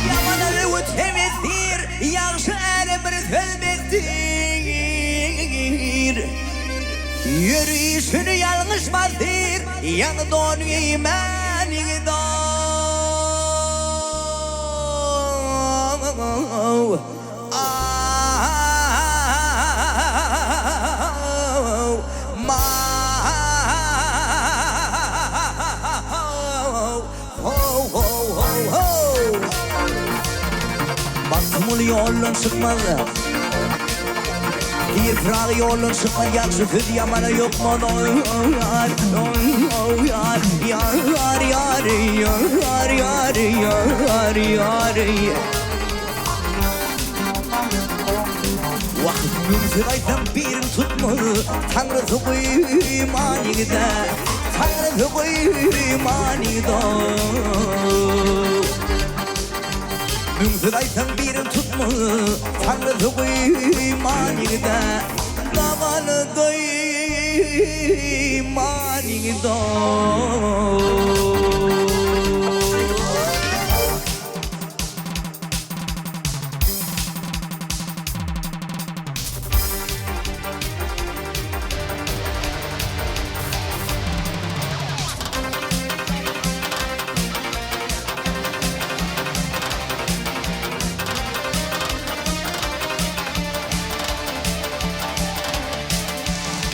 Ýaman öwüt hem esir, Ýagşy äre bir söz besdir. Ýörişini ýalňyşmaz diýr, Ýaňy don geýmän ýigit-ow. Aw, maw, ho-ho-ho-ho. Magtymguly ýoldan çykmaz. Pir Pyragy ýoldan çykmaz, Ýagşy söz ýamana ýokmaz. Ýar, ýar, ýar, ýar, ýar, ýar, ýar, ýar. Wah, mümkin aýtsam birin tutmaz, Taňrysy guýman ýigide, Taňrysy guýman ýigide. Müňsüz aýtsaň birin tutmaz, Taňrysy guýman ýigide, Dagany duýman ýigide.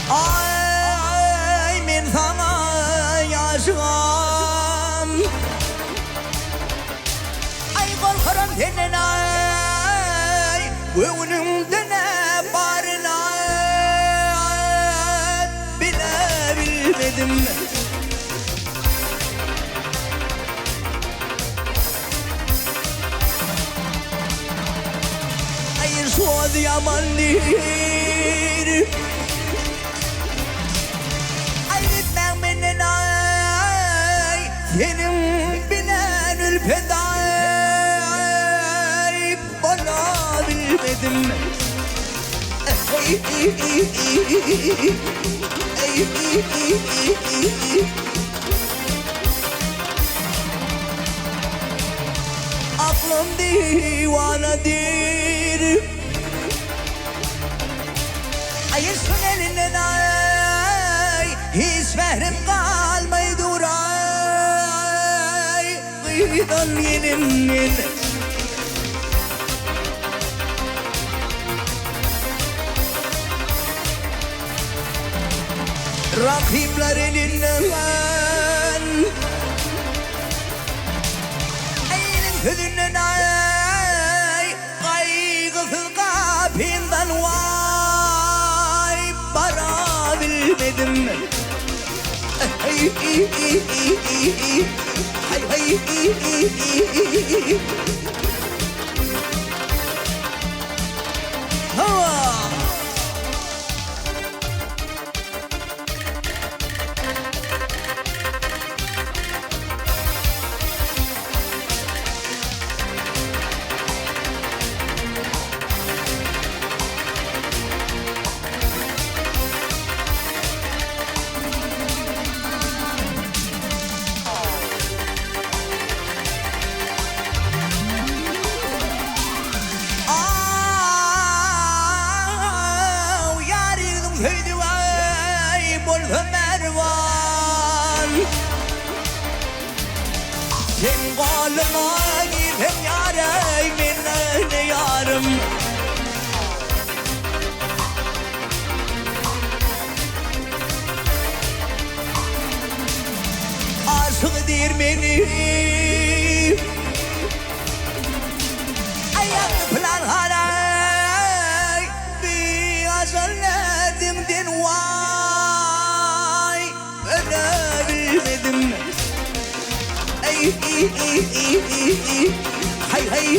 Aý, men saňa ýaşygam. Aý gorkaram senden aý Göwnüňde ne baryny bile bilmedim. Aý şoz ýaman diýr. Aý gitmäň menden aý Seniň bilen ülpet aý Bola bilmedim Aklym diwana diýr. Aý yşkyň elinden aý Hiç mährim galmaý dur aý Gyzan elinden. Rakyplar elinden. Aý iliň sözünden aý Gaýgysyz gapyňdan waý bara bilmedim. Hawa! Aw, ýar ýigdiň söýdügi bolsa mähriban. Seň goluňa girsem ýareý, men ne ýarym. Haý haý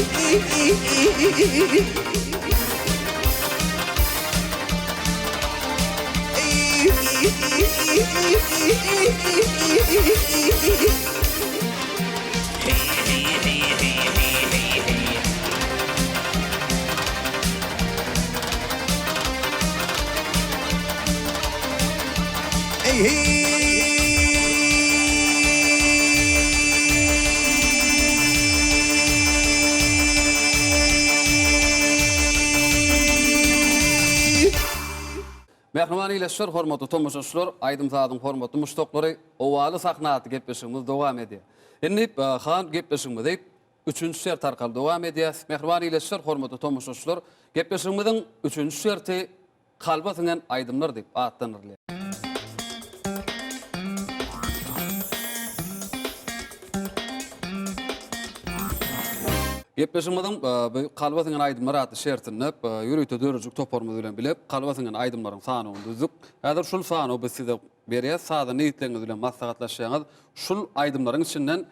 Mähriban ildeşler, hormatly tomaşaçylar, aýdym-sazyň hormatly muşdaklary, Owaly sahna atly gepleşigimiz dowam edýär. Indi Han gepleşigimizi üçünji şert arkaly dowam edýäs. Mähriban ildeşler, hormatly tomaşaçylar, gepleşigimiziň üçünji şerti Kalba siňen aýdymlar diýip atlandyrylýar. Gepleşigimiziň bu Kalba siňen aýdymlar atly şertinde ýörite döredijilik toparymyz bilen bile kalba siňen aýdymlaryň sanawyny düzdük. Häzir şul sanawy biz size berýäs. Sazanda ýigitleriňiz bilen maslahatlaşýaňyz. Şul aýdymlaryň içinden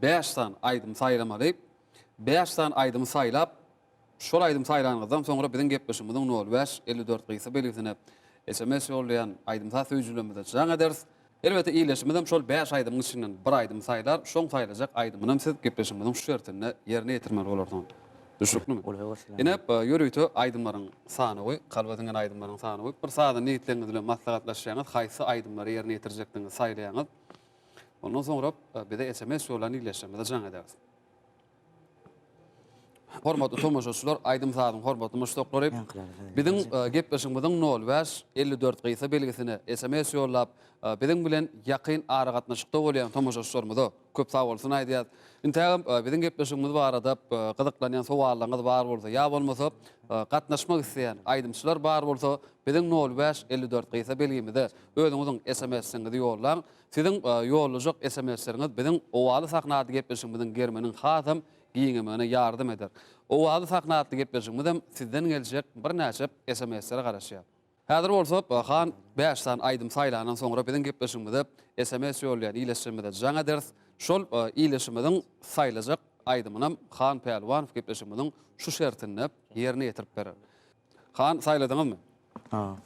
bäş sany aýdym saýlamaly. Bäş sany aýdymy saýlap, Şol aýdym saýlanyňyzdan soňra biziň gepleşigimiziň nol bäş, 54 gysga belgisine sms ýollaýan aýdym-saz söýüjilerimize jaň ederis. Elbetde ildeşimizem şol bäş aýdymyň içinden bir aýdym saýlar, şoň saýlajak aýdymynam siz gepleşigimiziň şu şertinde ýerine ýetirmeli bolarsyňyz. Düşnüklimi? Uly höwes bilen. Ine, ýörite aýdymlaryň sanawy, kalba siňen aýdymlaryň sanawy. Bir sazanda ýigitleriňiz bilen maslahatlaşýaňyz, haýsy aýdymlary ýerine ýetirjekdigiňizi saýlaýaňyz. Ondan soňra bize sms ýollan ildeşlerimize jaň ederis. Hormatly tomaşaçylar, aýdym-sazyň hormatly muşdaklary, biziň e, gepleşigimiziň 05 54 gysga belgisine SMS ýollap, e, biziň bilen ýakyn aragatnaşykda bolýan tomaşaçylarymyza köp sag bolsun aýdýas. Intägem e, biziň gepleşigimiz barada gyzyklanýan sowallaryňyz bar bolsa, ýa bolmasa gatnaşmak isleýän aýdymçylar bar bolsa, biziň 05 54 gysga belgimize özüňiziň SMS-iňizi ýollaň. Siziň ýollajak SMS-leriňiz biziň Owaly sahna atly gepleşigimiziň geriminiň hasam giňemegine ýardam eder. Owaly sahna atly gepleşigimizem sizden geljek birnäçe SMS-lere garaşýar. Häzir bolsa Han bäş sany aýdym saýlandan soňra biziň gepleşigimize SMS ýollaýan ildeşlerimize jaň ederis. Şol ildeşimiziň saýlajak aýdymynam Han Pälwanow gepleşigimiziň şu şertinde ýerine ýetirip berer. Han saýladyňyzmy? Ha.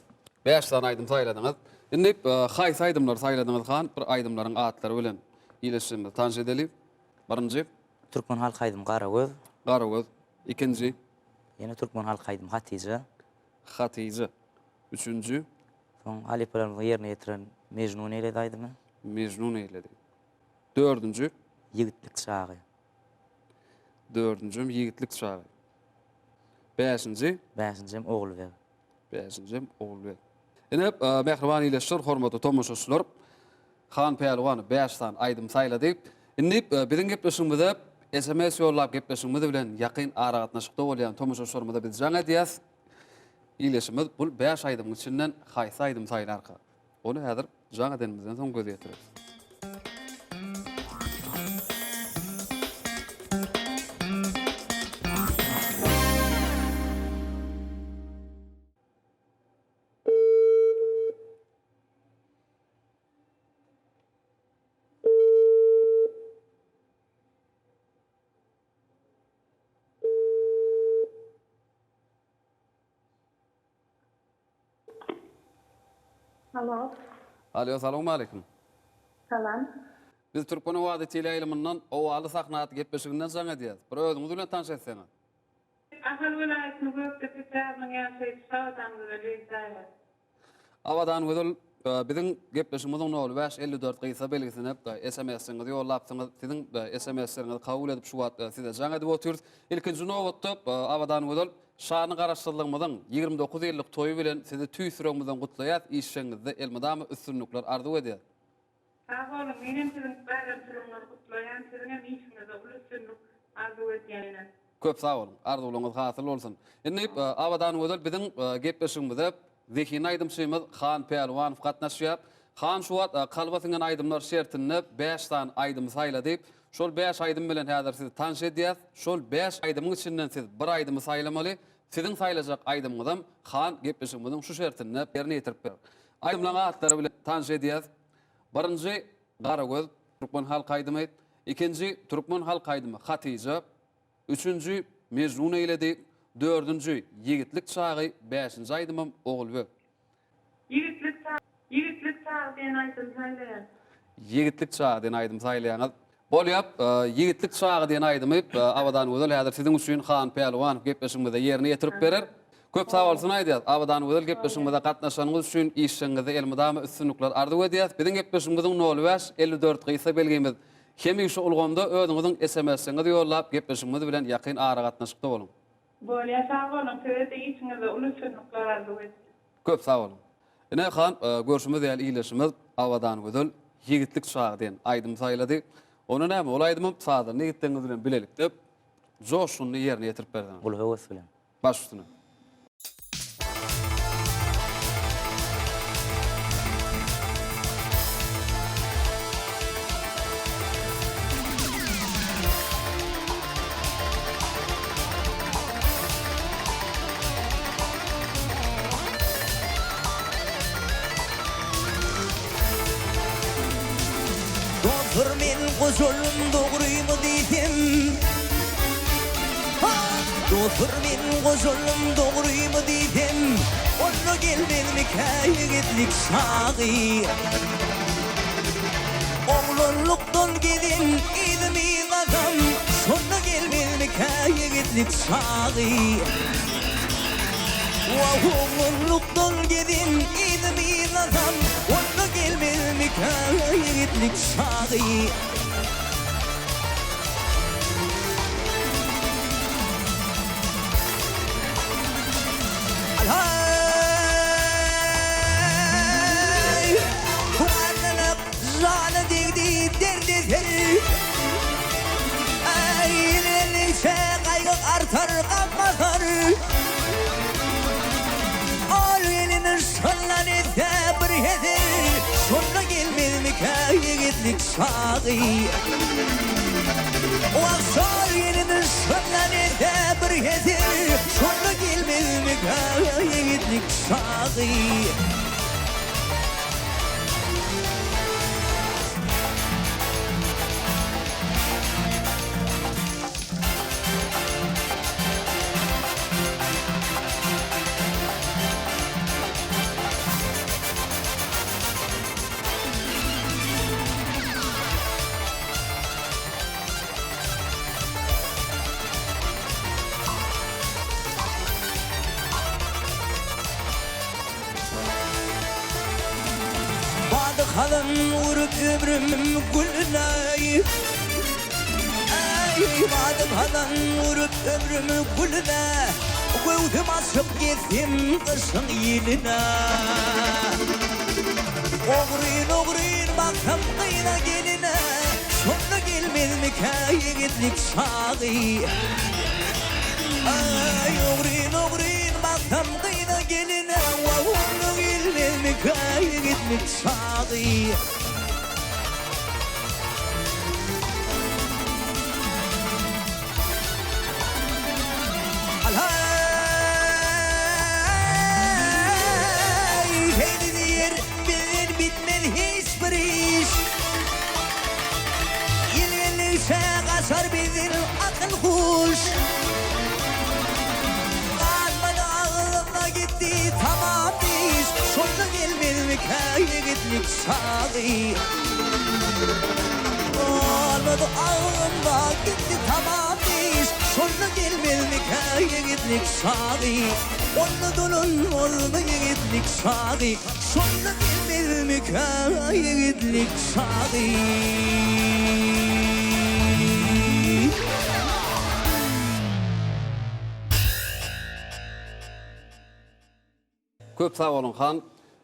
Bäş sany aýdym saýladyňyz. Indi e, haýsy aýdymlary saýladyňyz han? Bir aýdymlaryň atlary bilen ildeşlerimizi tanyş edeli. Birinji. Türkmen halk aýdymy Garagöz. Garagöz. Ikinji. Ýene türkmen halk aýdymy Hatyja. Hatyja. Üçünji. Soň halypalarymyzyň ýerine ýetiren Mejnun eýledi aýdymy. Mejnun eýledi. Dördünji. Ýigitlik çagy. Dördünjem ýigitlik çagy. Bäşinji. Bäşinjem Ogulbeg. Bäşinjem Ogulbeg. Ine, mähriban ildeşler, hormatly tomaşaçylar, Han Pälwan bäş sany aýdym saýlady. Indi biziň gepleşigimize SMS ýollap gepleşigimiz bilen ýakyn aragatnaşykda bolýan tomaşaçylarymyza biz jaň edýäs. Ildeşimiz bul bäş aýdymyň içinden haýsy aýdymy saýlarka? Ony häzir jaň edenimizden soň göz ýetireris. Alo. Alo, salowmaleýkim. Salam. Biz Türkmen owazy teleýaýlymyndan Owaly sahna atly gepleşiginden jaň edýäs. Bir özüňiz bilen tanyş etseňiz. Ahal welaýatynyň Gökdepe etrabynyň ýaşaýjysy Abadangözel Ýegdaýewa. Abadangözel, biziň gepleşigimiziň nol bäş 54 gysga belgisine SMS-iňizi ýollapsyňyz. Siziň SMS-leriňizi kabul edip şu wagt size jaň edip otyrys. Ilkinji nobatda Abadangözel, Şanly Garaşsyzlygymyzyň 29 ýyllyk toýy bilen sizi tüýs ýüregimizden gutlaýas, işjeňizde elmydama üstünlikler arzuw edýäs. Sag boluň, menem siziň baýramçylygyňyzy gutlaýan, siziňem işiňizde uly üstünlik arzuw edýän. Köp sag boluň, arzuwlaryňyz hasyl bolsun. Indi Abadangözel biziň gepleşigimize zehinli aýdymçymyz Han Pälwanow gatnaşýar. Han şu wagt kalba siňen aýdymlar şertinde bäş sany aýdymy saýlady. Şol bäş aýdym bilen häzir sizi tanyş edýäs. Şol bäş aýdymyň içinden siz bir aýdymy saýlamaly. Siziň saýlajak aýdymyňyzam Han gepleşigimiziň şu şertinde ýerine ýetirip berer. Aýdymlaryň atlary bilen tanyş edýäs. Birinji Garagöz türkmen halk aýdymy. Ikinji, türkmen halk aýdymy Hatyja. Üçünji, Mejnun eýledi. Dördünji, Ýigitlik çagy. Bäşinji aýdymam Ogulbeg. Ýigitlik çagy, Ýigitlik çagy diýen aýdymy saýlaýan. Ýigitlik çagy diýen aýdymy saýlaýaňyz. Bolýa, Ýigitlik çagy diýen aýdymy Abadangözel häzir siziň üçin Han Pälwanow gepleşigimizde ýerine ýetirip berer. Köp sag bolsun aýdýas. Abadangözel gepleşigimize gatnaşanyňyz üçin işjeňiňizde elmydama üstünlikler arzuw edýäs. Biziň gepleşigimiziň nol bäş, 54 gysga belgimiz. Hemişe ulgamda özüňiziň SMS-iňizi ýollap gepleşigimiz bilen ýakyn aragatnaşykda boluň. Bolýa sag boluň sizede işiňizde uly üstünlikler arzuw etdim. Köp sag boluň. Ine han, görşümiz ýaly ildeşimiz Abadangözel Ýigitlik çagy diýen aýdymy saýlady. Onda näme, ol aýdymam sazanda ýigitleriňiz bilen bilelikde joşgunly ýerine ýetirip berseňiz. Uly höwes bilen. Baş üstüne. Dostlar men gojalym dogrymy diýsem Dostlar men gojalym dogrymy diýsem Onda gelmezmikä ýigitlik çagy Oglanlykdan gezen yzymy gazam Şonda gelmezmikä ýigitlik çagy Wah oglanlykdan gezen yzymy gazam Onda gelmezmikä ýigitlik çagy. Alhaý! Humarlanyp jana degdi derdi-ser. Aý, ýyl-ýyllyça gaýgy artar, gam basar. Ol gelin şondan etse bir hezil, Şonda gelmezmikä ýigitlik çagy? Wah, şol gelin şondan etse bir hezil, Şonda gelmezmikä ýigitlik çagy? Bady hazan urup ömrüm gülüne Eý, bady hazan urup ömrüm gülüne Göwsüm açyp gezsem gyşyň ýeline Ogryn-ogryn baksam gyza geline Şonda gelmezmikä ýigitlik çagy Aý, ogryn-ogryn baksam gyza geline Wah, onda gelmezmikä ýigitlik çagy. Alhaý, heý diýer, bizden bitmez hiç bir iş. Ýyl geldikçe gaçar bizden akyl-huş. Galmady agzymda gitdi tamam diş. Şonda gelmezmikä ýigitlik çagy. Galmady agzymda gitdi tamam diş. Şonda gelmezmikä ýigitlik çagy. Onda dolanmazmy ýigitlik çagy. Şonda gelmezmikä ýigitlik çagy. Köp sag boluň Han.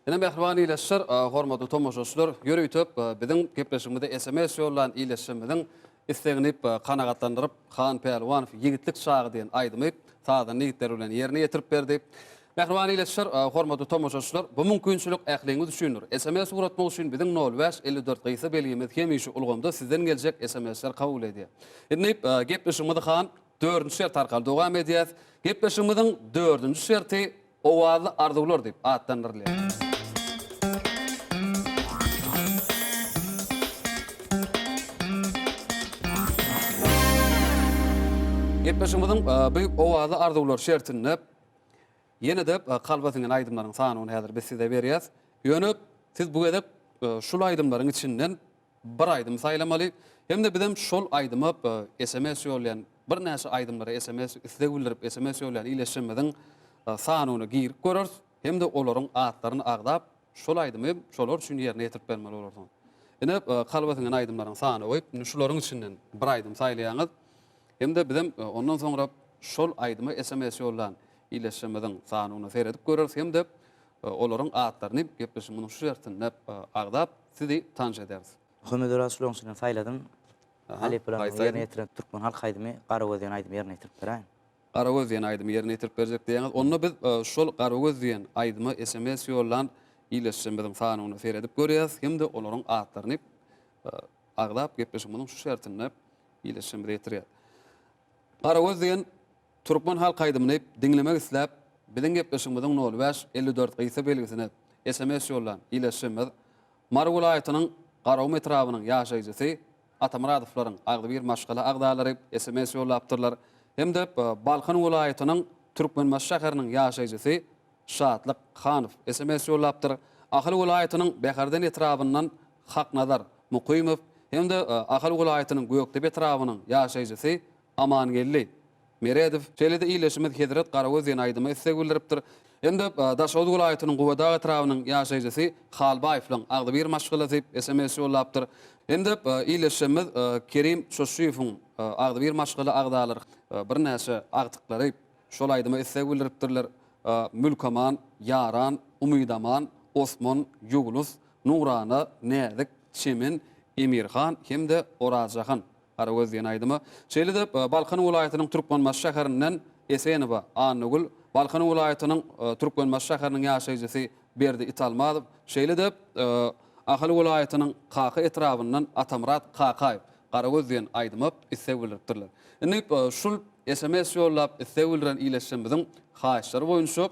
Ine mähriban ildeşler, hormatly tomaşaçylar, ýörite biziň gepleşigimize sms ýollan ildeşlerimiziň islegini kanagatlandyryp, Han Pälwanow Ýigitlik çagy diýen aýdymy sazanda ýigitler bilen ýerine ýetirip berdi. Mähriban ildeşler, hormatly tomaşaçylar, bu mümkinçilik ähliňiz üçindir. Sms ugratmak üçin biziň nol bäş, 54 gysga belgimiz hemişe ulgamda sizden geljek SMS-leri kabul edýär. Indi gepleşigimizi Han dördünji şert arkaly dowam edýäs. Gepleşigimiziň dördünji şerti Owazly arzuwlar diýip atlandyrylýar. Gepleşigimiziň bu owazly arzuwlar şertinde ýene-de kalba siňen aýdymlaryň sanyny häzir biz size berýäs. Ýöne siz bu gezek şul aýdymlaryň içinden bir aýdym saýlamaly hem-de bizem şol aýdyma sms ýollaýan birnäçe aýdymlara sms isleg bildirip sms ýollaýan ildeşlerimiziň sanyna girip göreris hem-de olaryň atlaryny agzap şol aýdymy şolar üçin ýerine ýetirip bermeli bolarsyňyz. Ine kalba siňen aýdymlaryň sanawy indi şularyň içinden bir aýdym saýlaýaňyz hem-de bizem ondan soňra şol aýdyma sms ýollan ildeşlerimiziň sanyna seredip göreris hem-de Olaryň atlaryny gepleşigimiziň şu şertinde agzap, sizi tanyş ederis. Muhammet Oraz şularyň içinden saýladym. Halypalarymyzyň ýerine ýetiren türkmen halk aýdymy Garagöz diýen aýdymy ýerine ýetirip beräýin. Garagöz diýen aýdymy ýerine ýetirip berjek diýýäňiz. Onda biz şol Garagöz diýen aýdyma sms ýollan ildeşlerimiziň sanyna seredip görýäris hem-de olaryň atlaryny agzap gepleşigimiziň şu şertinde ildeşlerimize ýetirýäris. Garagöz diýen Türkmen halk aýdymyny diňlemek isläp, biziň gepleşigimiziň nol bäş, 54 gysga belgisine sms ýollan ildeşimiz, Mary welaýatynyň Garagum etrabynyň ýaşaýjysy Atamyradowlaryň agzybir maşgala agzalary sms ýollapdyrlar hem-de Balkan welaýatynyň Türkmenbaşy şäheriniň ýaşaýjysy Şatlyk Hanow sms ýollapdyr. Ahal welaýatynyň Bäherden etrabyndan Haknazar Mukymow hem-de Ahal welaýatynyň Gökdepe etrabynyň ýaşaýjysy Amangeldi Meredow, şeýle-de ildeşimiz Hezret Garagöz diýen aýdyma isleg bildiripdir. Hem-de Daşoguz welaýatynyň Gubadag etrabynyň ýaşaýjysy Halbaýewlaň agzybir maşgalasy sms ýollapdyr. Hem-de ildeşimiz Kerim Çoşşyýewiň agzybir maşgala agzalary birnäçe agtyklary şol aýdyma isleg bildiripdirler, Mülkaman, Ýaran, Umydaman, Osman, Ýuglus, Nurana, Näzik, Çemen, Emirhan hem-de Orazjahan. Garagöz diýen aýdyma. Şeýle-de, Balkan welaýatynyň Türkmenbaşy şäherinden Esenowa Annagül, Balkan welaýatynyň Türkmenbaşy şäheriniň ýaşaýjysy Berdi Italmazow, şeýle-de, Ahal welaýatynyň Kaka etrabyndan Atamyrat Kakaýew Garagöz diýen aýdyma isleg bildiripdirler. Indi şul sms ýollap isleg bildiren ildeşlerimiziň haýyşlary boýunça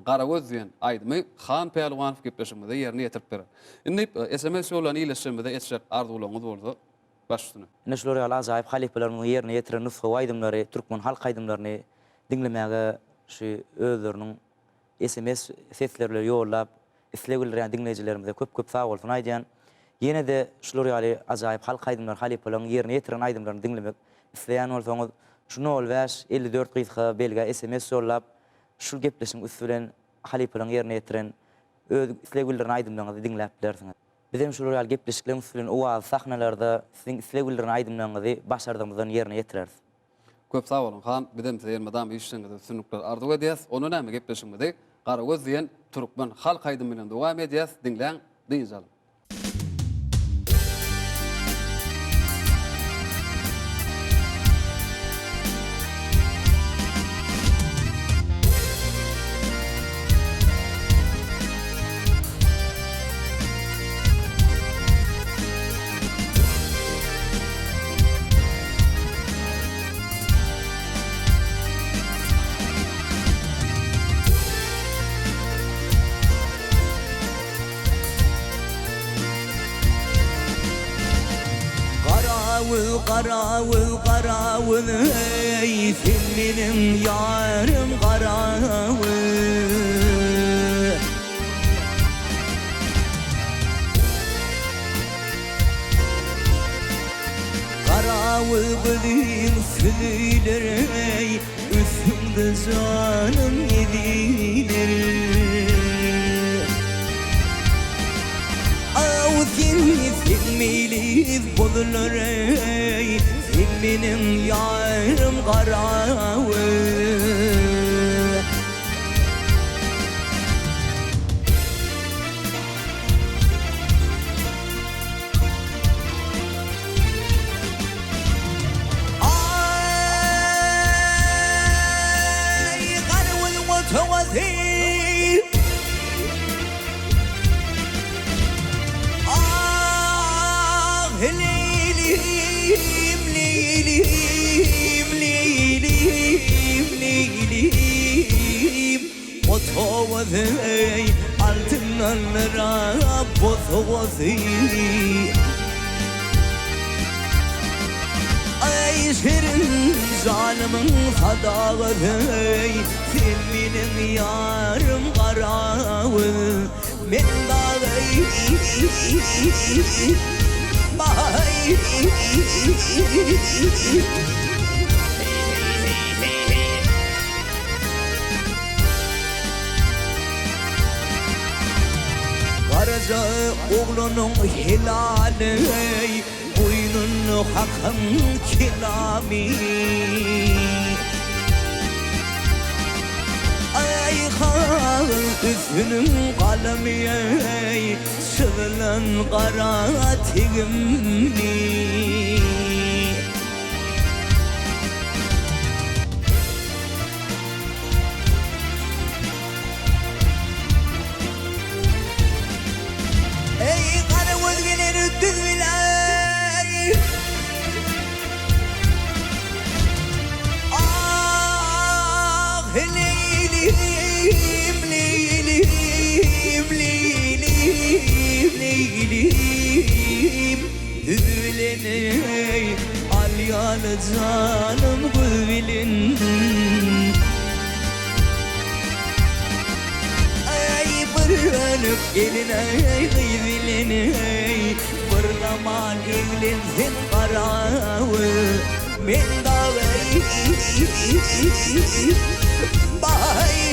Garagöz diýen aýdymy Han Pälwanow gepleşigimizde ýerine ýetirip berer. Indi sms ýollan ildeşlerimize etjek arzuwlaryňyz bolsa, Baş üstüne. Ine şular ýaly ajaýyp halypalarymyzyň ýerine ýetiren nusgawy aýdymlary, türkmen halk aýdymlaryny diňlemäge şu özleriniň sms sesleri bilen ýollap isleg bildirýän diňleýjilerimize köp köp sag bolsun aýdýan. Ýene-de şular ýaly ajaýyp halk aýdymlary halypalaryň ýerine ýetiren aýdymlaryny diňlemek isleýän bolsaňyz şu nol bäş, 54 gysga belgä sms ýollap şul gepleşigiň üsti bilen halypalaryň ýerine ýetiren öz isleg bildiren aýdymlaryňyzy diňläp bilersiňiz. Bizem şular ýaly gepleşikleriň üsti bilen owazly sahnalarda siziň isleg bildiren aýdymlaryňyzy başardygymyzdan ýerine ýetireris. Köp sag boluň Han, bizem size elmydama işleriňizde üstünlikler arzuw edýäs. Onda näme gepleşigimizi Garagöz diýen türkmen halk aýdymy bilen dowam edýäs, diňläň, dynç alyň. Garawul, garawul, garawul, eý, sen meniň ýarym garawul. Garawul gözüň süzüler, eý, üstüňde janym eziler. Aw sen, sen meýlis bozular, eý, sen meniň ýarym garawul. Aý, garagül otagysy. Ah, Leýlim, Leýlim, Leýlim, Leýlim. Otagysy altyndan bosagysy. Aý, şirin. Janymyň sadagasy Sen meniň ýarym Garagöz Men dagy Baý Garaja oglanyň helaly, Boýnunda Hakyň kelamy. Aý kagyz üstüniň galamy, Çyzylan gara tegimli. Eý, gara göz geler düz bilen. Ah, Leýlim, Leýlim, Leýlim, Leýlim. Düz bilen, eý, al ýaly janym göz bilen. Eý bir ölüp gelin eý gyz bilen eý Bir zaman eglenseň garawy Men dagy baý.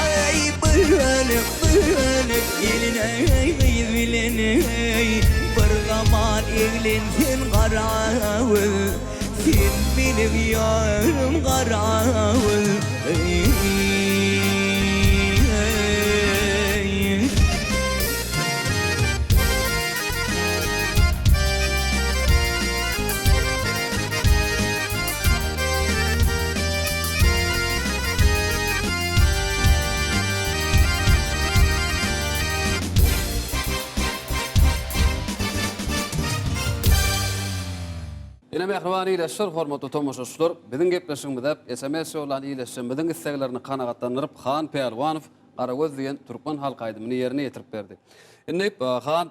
Eý bölek bölek gelin eý gyz bilen eý Bir zaman eglen sen garagöz Sen meniň ýarym garagöz eý. Ine mähriban ildeşler, hormatly tomaşaçylar, biziň gepleşigimize sms ýollan ildeşlerimiziň isleglerini kanagatlandyryp Han Pälwanow Garagöz diýen türkmen halk aýdymyny ýerine ýetirip berdi. Indi Han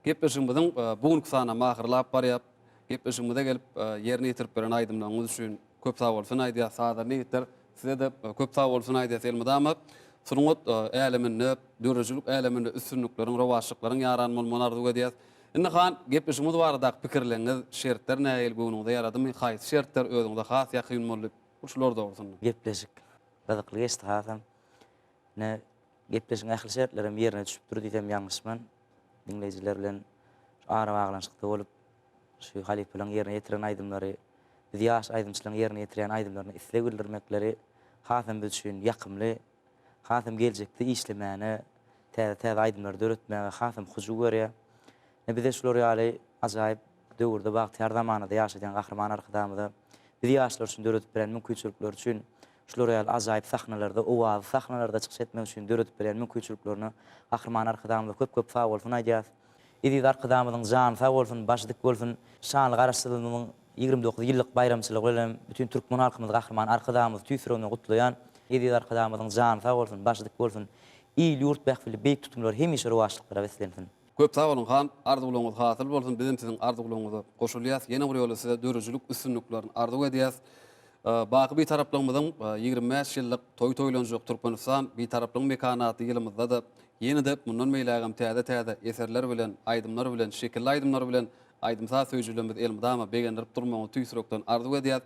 gepleşigimiziň bu günki sanam ahyrlap barýar. Gepleşigimize gelip ýerine ýetirip beren aýdymlaryňyz üçin Köp sag bolsun aýdýas sazanda ýigitler sizede köp sag bolsun aýdýas elmydama sungat äleminde döredijilik äleminde üstünlikleriň rowaçlyklaryň ýaran bolmagyny arzuw edýäs. Indi Han gepleşigimiz baradaky pikirleriňiz şertler nähili göwnüňize ýaradymy haýsy şertler özüňize has ýakyn boldy bu şular dogrusynda. Gepleşik gyzykly geçdi hasam. Ine gepleşigiň ähli şertlerem ýerine düşüpdir diýsem ýalňyşman. Diňleýjiler bilen şu arabaglanyşykda bolup Şu halypalaryň ýerine ýetiren aýdymlary, biz ýaş aýdymçylaryň ýerine ýetirýän aýdymlaryna isleg bildirmekleri hasam biz üçin ýakymly, hasam geljekde işlemäne, täze-täze aýdymlary döretmäge hasam hyjuw berýär. Ine bize şular ýaly ajaýyp döwürde, bagtyýar zamanada ýaşadýan Gahryman Arkadagymyza biz ýaşlar üçin döredip berýän mümkinçilikleri üçin, şular ýaly ajaýyp sahnalarda, owazly sahnalarda çykyş etmek üçin döredip berýän mümkinçiliklerine Gahryman Arkadagymyza köp-köp sagbolsun aýdýarys. Eziz Arkadagymyzyň jany sag bolsun, başy dik bolsun! Şanly Garaşsyzlygymyzyň 29 ýyllyk baýramçylygy bilen bütin türkmen halkymyzy Gahryman Arkadagymyzy tüýs ýüregimden gutlaýan. Eziz Arkadagymyzyň jany sag bolsun, başy dik bolsun! Il-ýurt bähbitli beýik tutumlary hemişe rowaçlyklara beslensin! Köp sag boluň Han, arzuwlaryňyz hasyl bolsun, bizem siziň arzuwlaryňyza goşulýas, ýene bir ýola size döredijilik üstünliklerini arzuw edýäs. Baky Bitaraplygymyzyň 25 ýyllyk toýy toýlanjak Türkmenistan Bitaraplygyň mekany atly ýylymyzda-da Ýene-de mundan beýlägem täze-täze eserler bilen, aýdymlar bilen, şekilli aýdymlar bilen aýdym-saz söýüjilerimizi elmydama begendirip durmagyňyzy tüýs ýürekden arzuw edýäs.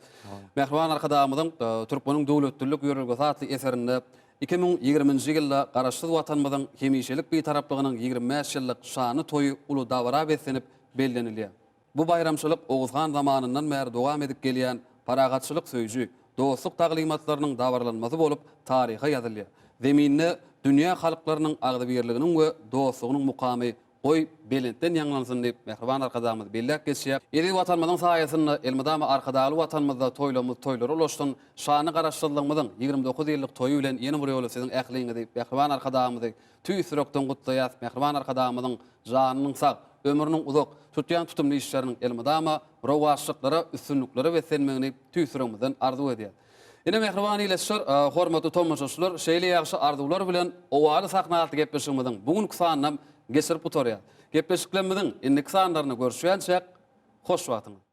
Mähriban Arkadagymyzyň Türkmeniň döwletlilik ýörelgesi atly eserinde 2020-nji ýylda Garaşsyz Watanymyzyň hemişelik Bitaraplygynyň 25 ýyllyk şanly toýy uly dabara beslenip bellenilýär. Bu baýramçylyk Oguz han zamanyndan bäri dowam edip gelýän parahatçylyk söýüji, dostluk taglymatlarynyň dabaralanmasy bolup taryha ýazylýar. Zeminde dünýä halklarynyň agzybirliginiň we dostlugynyň mukamy goý, belentden ýaňlansyn diýip, mähriban Arkadagymyz belläp geçýär. Eziz Watanymyzyň saýasynda elmydama Arkadagly Watanymyzda toýlarymyz toýlara ulaşsyn, şanly Garaşsyzlygymyzyň 29 ýyllyk toýy bilen ýene bir ýola siziň ähliňizi, mähriban Arkadagymyzy Tüýs ýürekden gutlaýas Mähriban Arkadagymyzyň janynyň sag, ömrüniň uzak, tutýan tutumly işleriniň elmydama rowaçlyklara, üstünliklere beslenmegini tüýs ýüregimizden arzuw edýäs. Ine mähriban ildeşler, hormatly tomaşaçylar, şeýle ýagşy arzuwlar bilen Owaly sahna atly gepleşigimiziň bu günki sanynam geçirip gutarýas. Gepleşiklerimiziň indiki sanlarynda görüşýänçäk, hoş wagtyňyz!